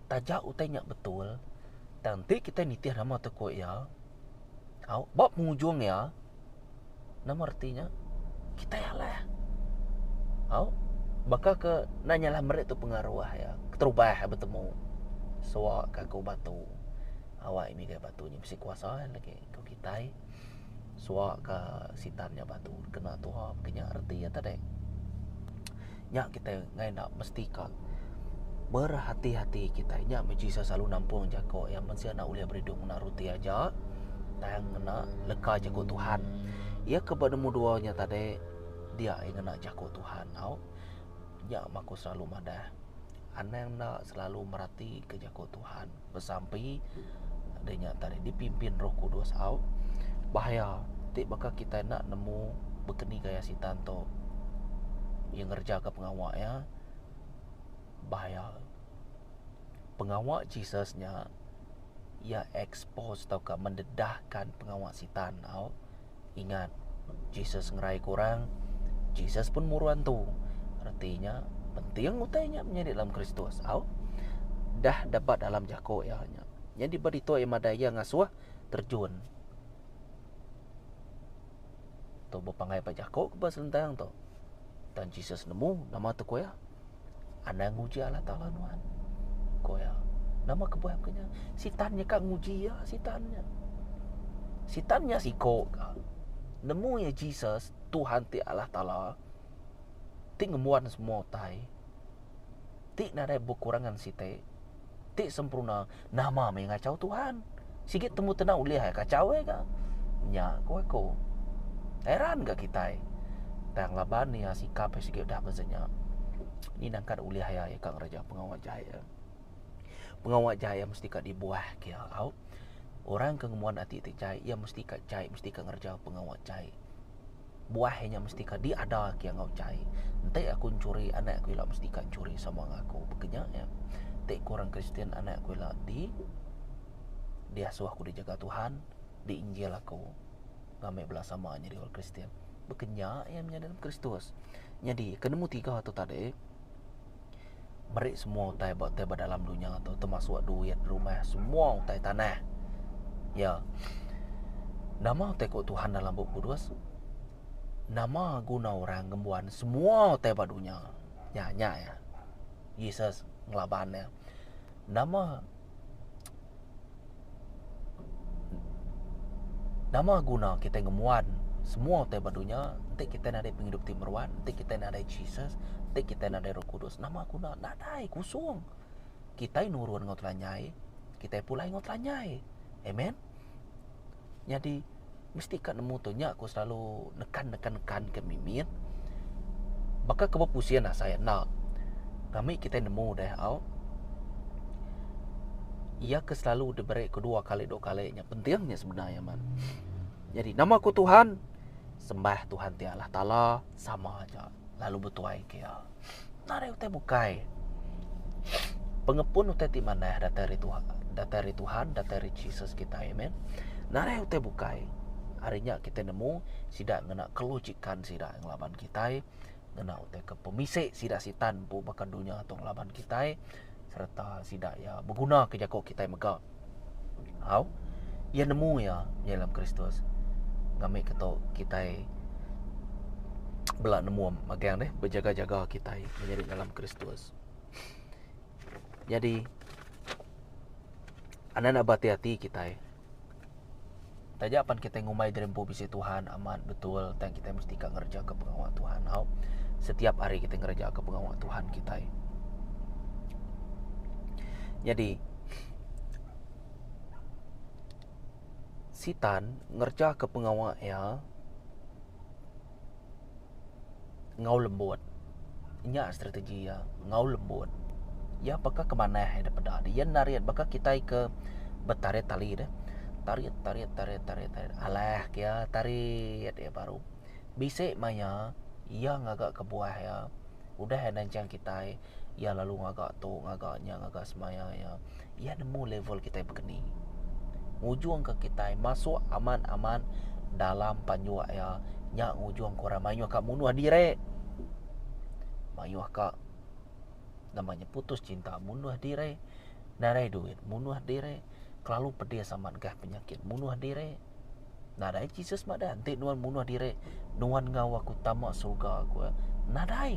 A: Taja utai nya betul tang enti kitai nitih nama tu ku iya au ba pengujung iya nama reti nya kitai alah au baka ke enda nyalah meri tu pengaruh iya keterubah betemu suwa ka aku batu awak migai batu nya bisi kuasa lagi ku kitai suwa ka sitan nya batu kena tuha ke nya reti iya tadi. Nya kitai enggai enda mesti ka berhati-hati kitai. Nya meh Jesus selalu nampung jako iya mensia enda ulih beridup ngena ruti aja tang ngena leka jako Tuhan. Iya ke ba nombor dua nya tadi dia iya ngena jako Tuhan au. Nya meh aku selalu madah anang enda selalu merati ke jako Tuhan besampi deh nya tadi dipimpin Roh Kudus au. Bahaya ti baka kitai enda nemu baka ni gaya sitan tu iya ngereja ka pengawa iya bahaya. Pengawa Jesus nya iya expose tauka mendedahkan pengawa sitan au. Ingat Jesus ngerai ke orang Jesus pun muru antu. Reti nya penting utai nya menyadi dalam Kristus au. Dah dapat dalam jako iya nya. Nyadi ba ditu iya madai iya ngasuh terjun. Tu bepanggai ba jako ke ba selentang tu. Tang Jesus nemu nama tu ku iya. Anang nguji Allah Taala nuan. Ku iya. Nama kebuah ku nya? Sitan nya ka nguji iya, sitan nya. Sitan nya siko ka. Nemu iya Jesus, Tuhan ti Allah Taala ti ngembuan semua utai, ti nadai bekurangan siti, ti sempurna, nama meh ngachau Tuhan. Sigi temu tena ulih ai kachau ai ka. Nya ku aku. Heran ga kitai. Tang laban iya sikap iya sigi udah beza nya. Ni nangkat ulih iya iya ka ngereja pengawa jai iya. Pengawa jai iya mesti ka dibuah ke iya au. Orang ke ngembuan ati ti jai iya mesti ka jai mesti ka ngereja pengawa jai. Buah iya nya mesti ka diada ke iya enggau jai. Enti aku enchuri anak aku ila mesti ka enchuri sama enggau aku. Baka nya iya. Enti ku orang Kristian anak aku ila di diasuh aku dijaga Tuhan, diinjil aku ngambi bala sama nyadi orang Kristian. Baka nya iya menyadi dalam Kristus. Nyadi ke nemu tiga tu tadi meri semua utai ba utai ba dalam dunya tu termasuk duit, rumah, semua utai tanah. Ya. Nama utai ku Tuhan dalam Bup Kudus? Nama guna orang ngembuan semua utai ba dunya? Nya nya ya. Jesus ngelaban iya. Nama Nama guna kitai ngembuan semua utai ba dunya enti kitai nadai pengidup ti meruan, enti kitai nadai Jesus, enti kitai nadai Roh Kudus. Nama guna? Nadai, kusung. Kitai nurun enggau telanyai, kitai pulai enggau telanyai. Amen. Nyadi mesti ka nemu tu nya ku selalu nekan nekan nekan ke mimit. Baka ke bepusin asai enda. Ngambi kitai nemu deh au. Iya ke selalu diberi ke dua kali dua kali nya penting nya sebenar iya man. Jadi nama ku Tuhan sembah Tuhan ti Allah Taala sama aja lalu betuai ke iya. Nadai utai bukai. Pengepun utai ti manah datai ari Tuhan, datai ari Tuhan, datai ari Jesus kitai amen. Nadai utai bukai. Ari nya kitai nemu sida ngena kelogikan sida ngelaban kitai ngena utai ke pemisi sida sitan empu baka dunya tu ngelaban kitai. Sereta sida iya begunaka jaku kitai mega. Au, iya nemu iya nya dalam Kristus. Ngambika tu kitai bela nemu magang deh bejaga-jaga kitai menyadi dalam Kristus. Nyadi anak anak berhati-hati kitai. Taja pan kitai ngumbai diri empu bisi Tuhan amat betul tang kitai mesti ka ngereja ke pengawa Tuhan au. Setiap hari kitai ngereja ke pengawa Tuhan kitai. Nyadi Sitan ngereja ke pengawa iya enggau lembut. Nya strategi iya enggau lembut. Iya baka ke manah iya daripada iya narit baka kitai ke betarit tali deh. Tarit tarit tarit tarit tarit alah ke iya tarit iya baru. Bisi maya iya ngaga kebuah iya udah iya nanchang kitai iya lalu ngaga tu ngaga nya ngaga semaya iya. Iya nemu level kitai begeni. Ngujung ka kitai masuk amat amat dalam panjuk iya nya ngujung ka orang mayuh ka munuh diri. Mayuh ka nama nya putus cinta munuh diri nadai duit munuh diri kelalu pedis amat gah penyakit munuh diri nadai Jesus madah enti nuan munuh diri nuan enggau aku tama surga ku iya nadai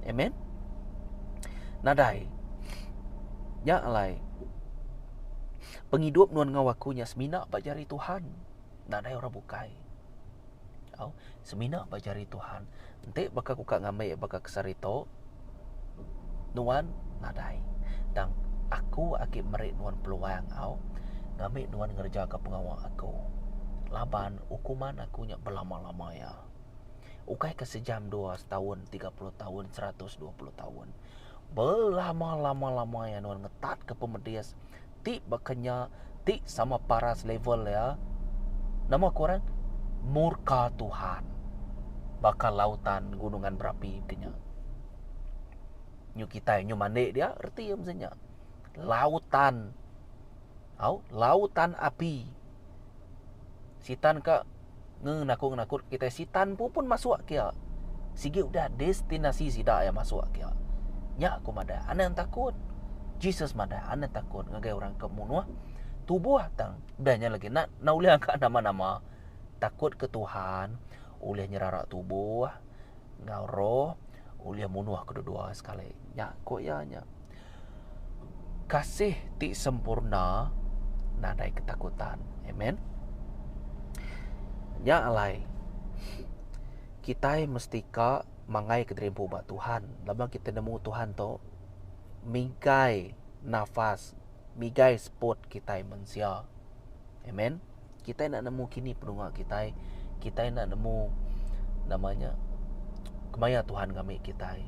A: amen nadai nya alai pengidup nuan enggau aku nya semina ba jari Tuhan nadai orang bukai. Au, semina ba jari Tuhan. Enti baka ku ka ngambi baka ke sehari tu, nuan nadai. Tang aku agi meri nuan peluang au ngambi nuan ngereja ka pengawa aku. Laban hukuman aku nya belama-lama iya. Ukai ke sejam dua, setaun, 30 taun, 120 taun. Belama-lama-lama iya nuan ngetatka pemedis ti baka nya ti sama paras level iya nama ku orang murka Tuhan baka lautan gunungan berapi ke nya. Nyu kitai nyu mandi dia reti iya mesti nya lautan au lautan api. Sitan ka ngenakut ngenakut kitai sitan pun pun masuk kia. Sigi udah destinasi sida iya masuk kia. Nya ku madah anang takut. Jesus madah anang takut ngagai orang ke munuh tubuh tang udah nya lagi enda enda ulih angkat nama nama. Takut ke Tuhan ulih nyerara tubuh enggau roh ulih munuh kedua dua sekali. Nya ku iya nya. Kasih ti sempurna nadai ketakutan. Amen. Nya alai kitai mesti ka mangai kediri empu ba Tuhan laban kitai nemu Tuhan tu mingkai nafas migai seput kitai mensia. Amen. Kitai enda nemu kini penunga kitai, kitai enda nemu nama nya kemaya Tuhan ngambi kitai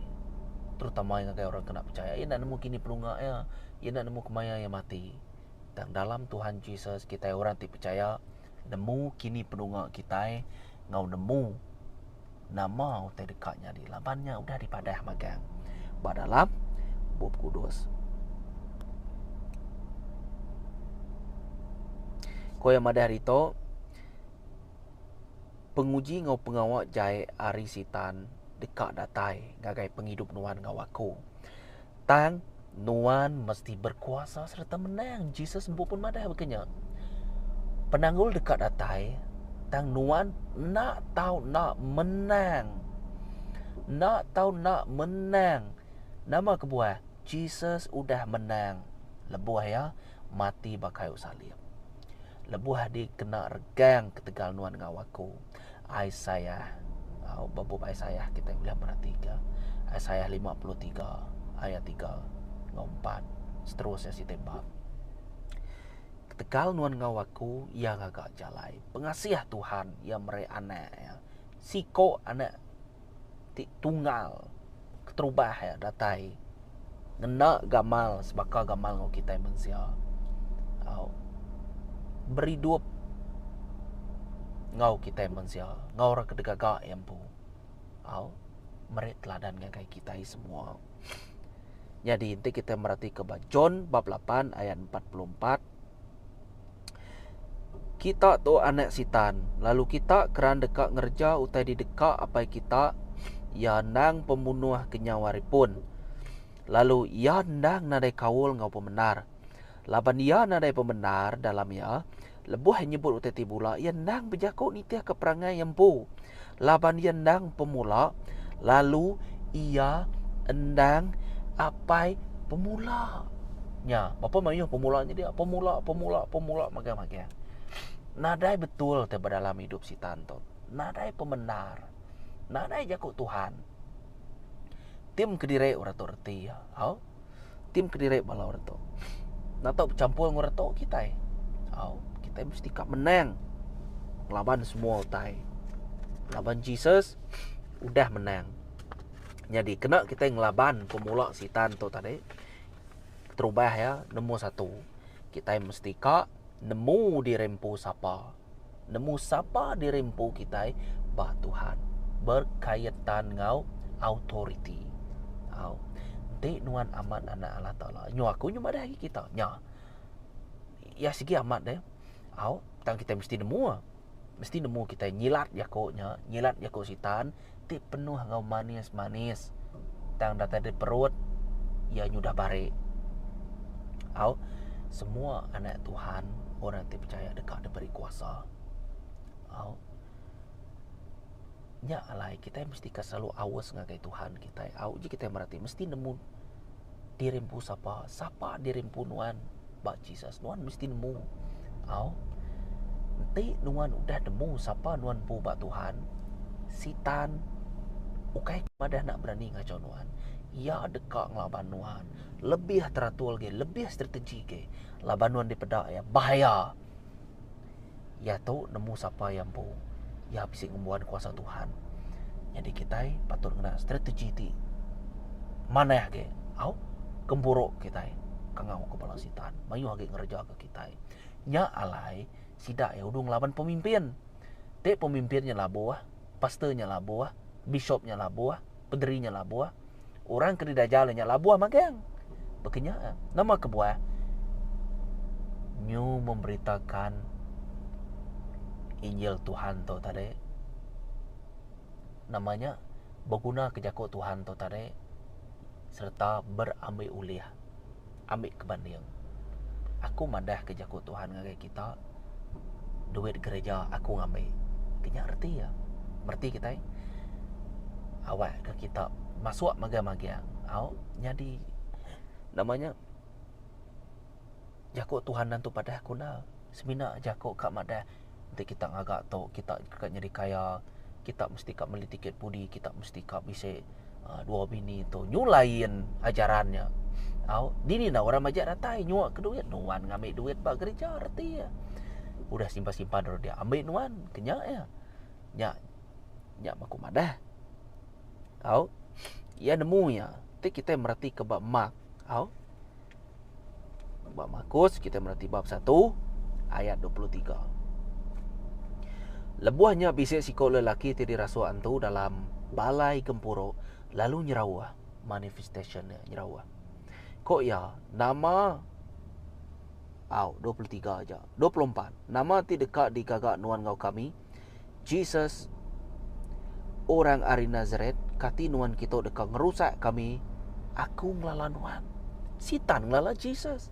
A: terutama ngagai orang ke enda pechaya. Iya enda nemu kini penunga iya, iya enda nemu kemaya iya mati. Tang dalam Tuhan Jesus kitai orang ti pechaya nemu kini penunga kitai enggau nemu nama utai deka nyadi laban nya udah dipadah magang ba dalam Bup Kudus. Ko iya madah ditu, penguji enggau pengawa jai ari Sitan deka datai ngagai pengidup nuan enggau aku. Tang, nuan mesti berkuasa sereta menang. Jesus empu pun madah baka nya. Penanggul deka datai, tang nuan enda tau enda menang. Enda tau enda menang. Nama kebuah? Jesus udah menang lebuh iya mati ba kayu salib. Lebuh dikena regang ketegal nuan enggau aku. Isaiah ba bup Isaiah kitai ulih meratika Isaiah 53 ayat 3 enggau 4 seterusnya siti bab. Ketegal nuan enggau aku iya ngaga jalai. Pengasih Tuhan iya meri anak iya. Siko anak ti tunggal keterubah iya datai ngena gamal sebaka gamal enggau kitai mensia au beridup enggau kitai mensia enggau orang ke digaga iya empu au meri teladan ngagai kitai semua. Nyadi enti kitai meratika ba John bab lapan ayat 44 Kita tu anak Sitan, lalu kita keran deka ngereja utai di deka apai kita, iya endang pemunuh kenyau ari pun. Lalu iya endang nadai kaul enggau pemendar. Laban iya nadai pemendar dalam iya, lebuh iya nyebut utai ti bula, iya endang bejaku nitihka perangai iya empu. Laban iya endang pemula, lalu iya endang apai pemula. Nya, bapa mayuh pemula nya dia, pemula, pemula, pemula magang-magang. Nadai betul te ba dalam idup sitan tu. Nadai pemendar. Nadai jaku Tuhan. Tim kediri orang tu reti iya. Au. Tim kediri bala orang tu. Enda tau bechampur enggau orang tu kitai. Au, kitai mesti ka menang ngelaban semua utai. Laban Jesus udah menang. Nyadi kena kitai ngelaban pemula sitan tu tadi. Keterubah iya nombor satu kitai mesti ka. Nemu diri empu sapa. Nemu sapa diri empu kitai ba Tuhan. Berkaitan enggau authority. Au. Enti nuan amat anak Allah Taala. Nyu aku nyu madah agi kita. Nya. Iya sigi amat deh. Au, tang kitai mesti nemu. Mesti nemu kitai nyilat jaku nya, nyilat jaku sitan ti penuh enggau manis-manis. Tang datai di perut iya nyudah barik. Au, semua anak Tuhan, orang ti pechaya deka diberi kuasa. Au. Nya alai kitai mesti ka selalu aus ngagai Tuhan kitai. Au ji kitai mereti mesti nemu diri empu sapa, sapa diri empu nuan ba Jesus. Nuan mesti nemu. Au. Enti nuan udah nemu sapa nuan empu ba Tuhan, sitan ukai madah enda berani ngachau nuan. Iya deka ngelaban nuan lebih teratur agi, lebih strategi agi laban nuan dipeda iya bahaya. Iya tu nemu sapa iya empu. Iya bisi ngembuan kuasa Tuhan. Nyadi kitai patut ngena strategi ti manah agi au gempuru kitai kangau ke bala sitan mayuh agi ngereja ke kitai. Nya alai sida iya udu ngelaban pemimpin. Ti pemimpin nya labuh, pastor nya labuh, bishop nya labuh, pederi nya labuh, orang ke didaja nya labuh magang. Baka nya. Nama kebuah? Nyu memberitakan Injil Tuhan tu tadi. Nama nya beguna ke jaku Tuhan tu tadi sereta berambi ulih ambi ke banding. Aku madah ke jaku Tuhan ngagai kita duit gereja aku ngambi. Ke nya reti iya. Mereti kitai awak ke kita masuk magang-magang au nyadi nama nya jaku Tuhan nentu padah ku enda semina jaku ka madah enti kita ngaga tu kita ka nyadi kaya kita mesti ka meli tiket budi kita mesti ka bisi uhh dua bini tu nyu lain ajaran nya au dini enda orang majak datai nyua ke duit nuan ngambi duit ba gereja reti iya udah simpan simpan dulu dia ambi nuan ke nya iya nya nya aku madah au iya nemu iya ti kitai mereti ke ba Mark au ba Markus kitai mereti bab satu ayat 23. Lebuh nya bisi siku lelaki ti dirasuk antu dalam balai gempuru lalu nyerauh, manifestation nya nyerauh. Ku iya, nama au 23 aja. 24 nama ti deka digaga nuan enggau kami? Jesus, orang ari Nazaret, kati nuan kitu deka ngerusak kami? Aku ngelala nuan. Sitan ngelala Jesus.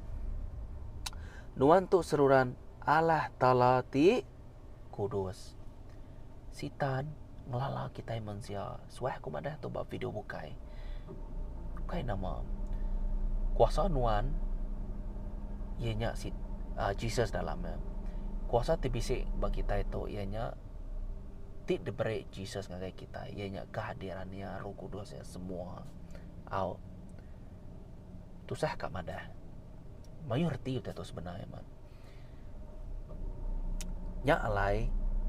A: Nuan tu seruran Allah Taala ti kudus. Sitan ngelala kitai mensia. Suah aku madah tu ba video bukai. Ukai nama kuasa nuan iya nya si uh, Jesus dalam iya. Kuasa ti bisi ba kitai tu iya nya ti diberi Jesus ngagai kitai iya nya kehadiran iya, Roh Kudus iya semua. Au. Tusah ka madah. Mayuh reti utai tu sebenar iya man. Nya alai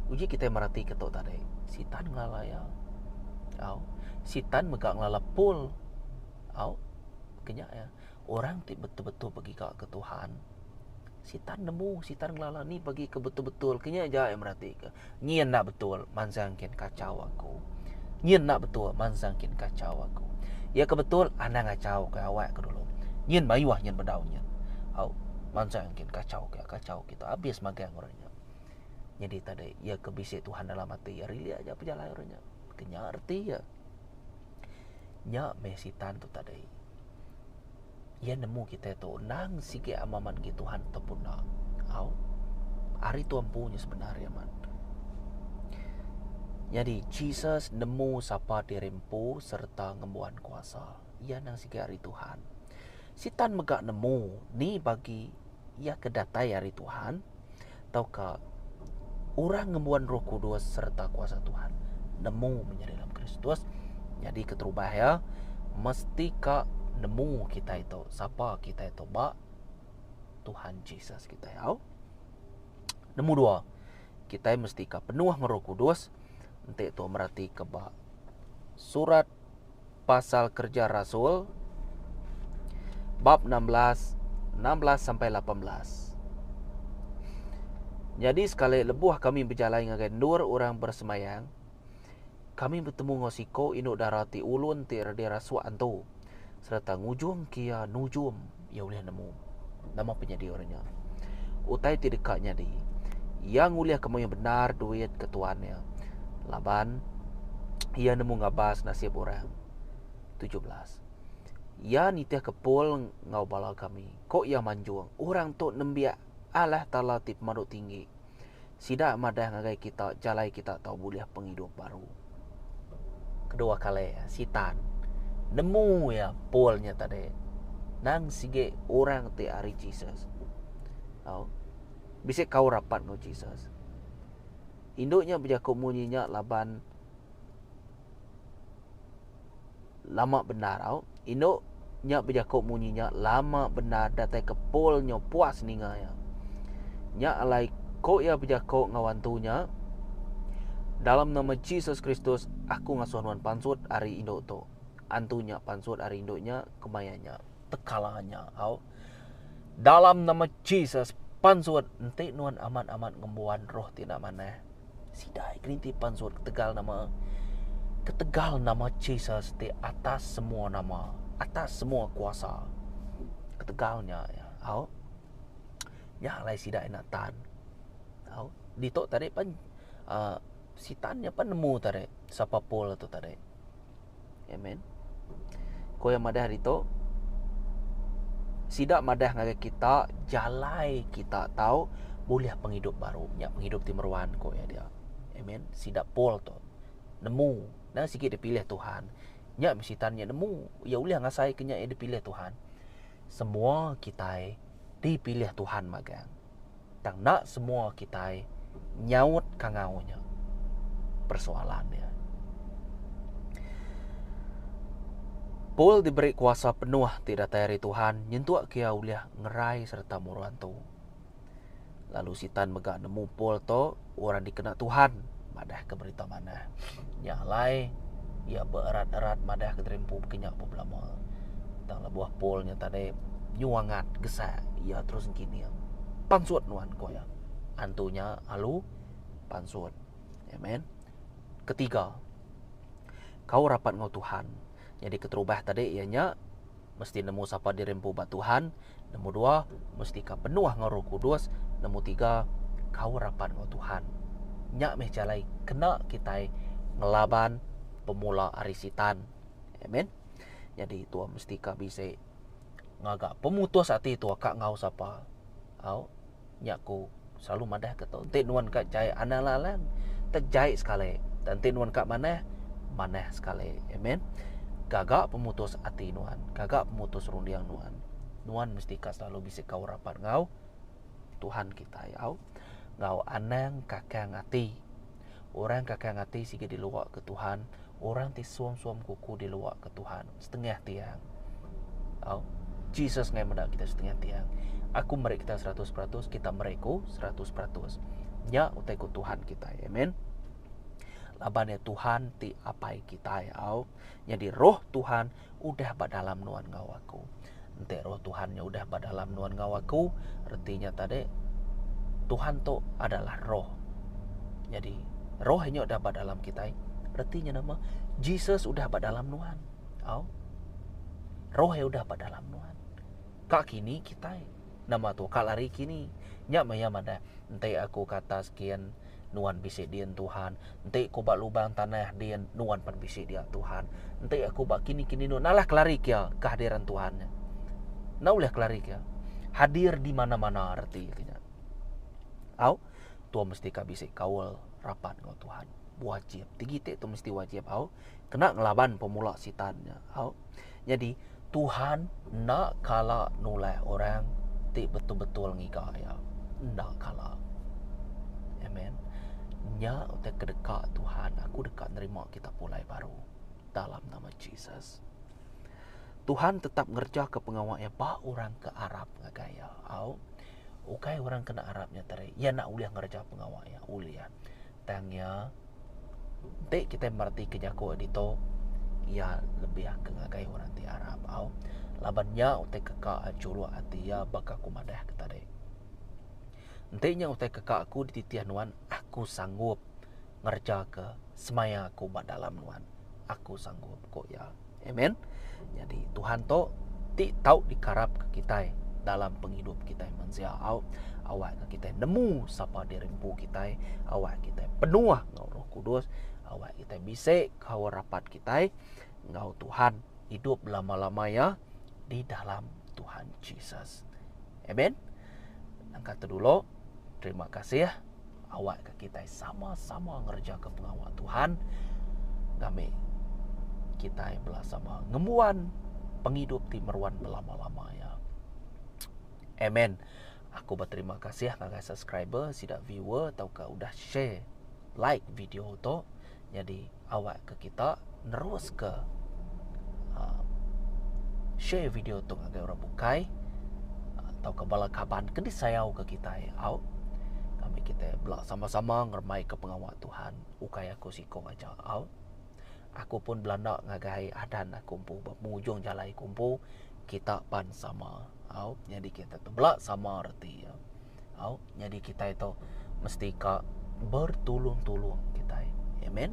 A: uji kitai mereti ke tu tadi sitan ngelala iya. Au sitan mega ngelala Paul. Au ke nya iya orang ti betul-betul begiga ke Tuhan sitan nemu sitan ngelala ni bagi ke betul-betul ke nya aja iya mereti ke. Nyin enda betul mansang kin kachau aku. Nyin enda betul mansang kin kachau aku. Iya ke betul anang ngachau ke awak ke dulu. Nyin mayuh nyin bedau nyin. Au mansang kin kachau ke kachau kita abis magang orang nya. Nyadi tadi iya ke bisi Tuhan dalam ati iya rilik aja pejalai orang nya. Ke nya reti iya. Nya meh sitan tu tadi. Iya nemu kitai tu endang sigi amat agi Tuhan ataupun enda. Au. Ari tu empu nya sebenar iya amat. Nyadi Jesus nemu sapa diri empu sereta ngembuan kuasa. Iya endang sigi ari Tuhan. Sitan mega nemu ni bagi iya ke datai ari Tuhan tauka orang ngembuan Roh Kudus sereta kuasa Tuhan. Nemu menyadi dalam Kristus. Nyadi keterubah iya mesti ka nemu kitai tu sapa kitai tu ba Tuhan Jesus kitai au. Nemu dua, kitai mesti ka penuh enggau Roh Kudus enti tu meratika ba surat pasal Kereja Rasul bab 16, 16 sampai 18. Nyadi sekali lebuh kami bejalai ngagai endur orang bersemayang, kami betemu enggau siko indu dara ti ulun ti dirasuk antu sereta ngujungka iya nujum iya ulih nemu nama penyadi orang nya. Utai ti deka nyadi, iya ngulihka mayuh bendar duit ke tuan iya laban iya nemu ngabas nasib orang. 17. Iya nitihka Paul enggau bala kami. Ko iya manjung, Orang tu nembiak Allah Taala ti pemadu tinggi. Sida madah ngagai kita jalai kita tau bulih pengidup baru. Kedua kali Sitan nemu iya Paul nya tadi nang sigi orang ti ari Jesus. Au. Bisi kaul rapat enggau Jesus. Indu nya bejaku munyi nya laban Lama bendar au. Indu nya bejaku munyi nya lama bendar datai ke Paul nyau puas ninga iya. Nya alai ku iya bejaku enggau antu nya, Dalam nama Jesus Kristus, aku ngasuh nuan pansut ari indu tu. Antu nya pansut ari indu nya kemaya nya. Tekala nya au. Dalam nama Jesus, pansut! Enti nuan amat-amat ngembuan roh ti enda manah, Sida gerinti pansut ketegal nama ketegal nama Jesus ti atas semua nama, atas semua kuasa. Ketegal nya ya. Au. Nya alai sida enda tan. Au. Ditu tadi pan uh, sitan nya pan nemu tadi sapa Paul tu tadi. Amen. Ko iya madah ditu, sida madah ngagai kita jalai kita tau bulih pengidup baru. Nya pengidup ti meruan ko iya dia. Amen. Sida Paul tu nemu nang sigi dipilih Tuhan. Nya meh sitan nya nemu iya ulih ngasai ke nya iya dipilih Tuhan. Semua kitai dipilih Tuhan magang. Tang enda semua kitai nyaut kangau nya. Persoalan iya. Paul diberi kuasa penuh ti datai ari Tuhan nyentuk ke iya ulih ngerai sereta muru antu. Lalu Sitan mega nemu Paul tu orang dikena Tuhan madahka berita manah. Nya alai iya beerat-erat madahka diri empu baka nya belama. Tang lebuh Paul nya tadi nyuangat gesak iya terus ngining. Pansut nuan ku iya. Antu nya alu pansut. Amen. Ketiga, kaul rapat enggau Tuhan. Nyadi keterubah tadi iya nya mesti nemu sapa diri empu ba Tuhan. Nombor dua, mesti ka penuh enggau Roh Kudus. Nombor tiga, kaul rapat enggau Tuhan. Nya meh jalai kena kitai ngelaban pemula ari Sitan. Amen. Nyadi tua mesti ka bisi ngaga pemutus ati tua ka enggau sapa. Au. Nya ku selalu madah ke tu enti nuan ka jai anang lalang te jai sekali dan enti nuan ka manah manah sekali amen gaga pemutus ati nuan gaga pemutus runding nuan nuan mesti ka selalu bisi kaul rapat enggau Tuhan kitai au enggau anang kakang ati orang kakang ati sigi diluwa ke Tuhan orang ti suam-suam kuku diluwa ke Tuhan setengah tiang. Au. Jesus ngai meda kita setengah tiang. Aku meri kita 100%, kita meri ku 100%. Nya utai ku Tuhan kita. Amen. Laban ya Tuhan ti apai kita au. Jadi roh Tuhan udah ba dalam nuan ngau aku. Enti roh Tuhan nya udah ba dalam nuan ngau aku, retinya tadi Tuhan tu adalah roh. Jadi roh nya udah ba dalam kitai, retinya nama Jesus udah ba dalam nuan. Au. Roh iya udah ba dalam nuan. Ka kini kitai nama tu ka lari kini. Nya meh iya madah enti aku ke atas kin nuan bisi din Tuhan. Enti ku ba lubang tanah din nuan pan bisi dia Tuhan. Enti aku ba kini-kini nuan alah kelari kia kehadiran Tuhan nya. Enda ulih kelari kia. Hadir di mana-mana reti nya. Au, tua mesti ka bisi kaul rapat enggau Tuhan. Wajib. Tigi ti tu mesti wajib au. Kena ngelaban pemula sitan nya. Au. Nyadi Tuhan enda kala nulak orang ti betul-betul ngiga iya. Enda kala. Amen. Nya utai ke deka Tuhan, aku deka nerima kita pulai baru dalam nama Jesus. Tuhan tetap ngerejaka pengawa iya ba orang ke arap ngagai iya. Au. Ukai orang ke enda arap nya tadi, iya enda ulih ngereja pengawa iya. Ulih. Tang iya, enti kitai meretika jaku ditu, iya lebih ke ngagai orang ti arap au. Laban nya utai ke ka chuluk ati iya baka ku madah ke tadi. Enti nya utai ke ka aku dititih nuan, aku sanggup ngerejaka semaya aku ba dalam nuan. Aku sanggup, ku iya. Amen. Nyadi Tuhan tu ti tau dikarapka kitai dalam pengidup kitai mensia au. Awakka kitai nemu sapa diri empu kitai, awak kitai penuh enggau Roh Kudus, awak kitai bisi kaul rapat kitai enggau Tuhan idup belama-lama iya di dalam Tuhan Jesus. Amen. Nangka tu dulu. Terima kasih. Awakka kitai sama-sama ngerejaka pengawa Tuhan ngambi kitai bela sama ngembuan pengidup ti meruan belama-lama iya. Amen. Aku beterima kasih ngagai subscriber, sida viewer tauka udah share, like video tu. Nyadi awakka kita neruska uh, share video tu ngagai orang bukai uh, tauka bala kaban ke disayauka kitai au. Kami kita bela sama-sama ngeremaika pengawa Tuhan ukai aku siko aja au. Aku pun belanda ngagai adan aku empu ba pengujung jalai aku empu kita pan sama au. Nyadi kita tu bela sama reti iya. Au, nyadi kitai tu mesti ka bertulung-tulung kitai. Amen.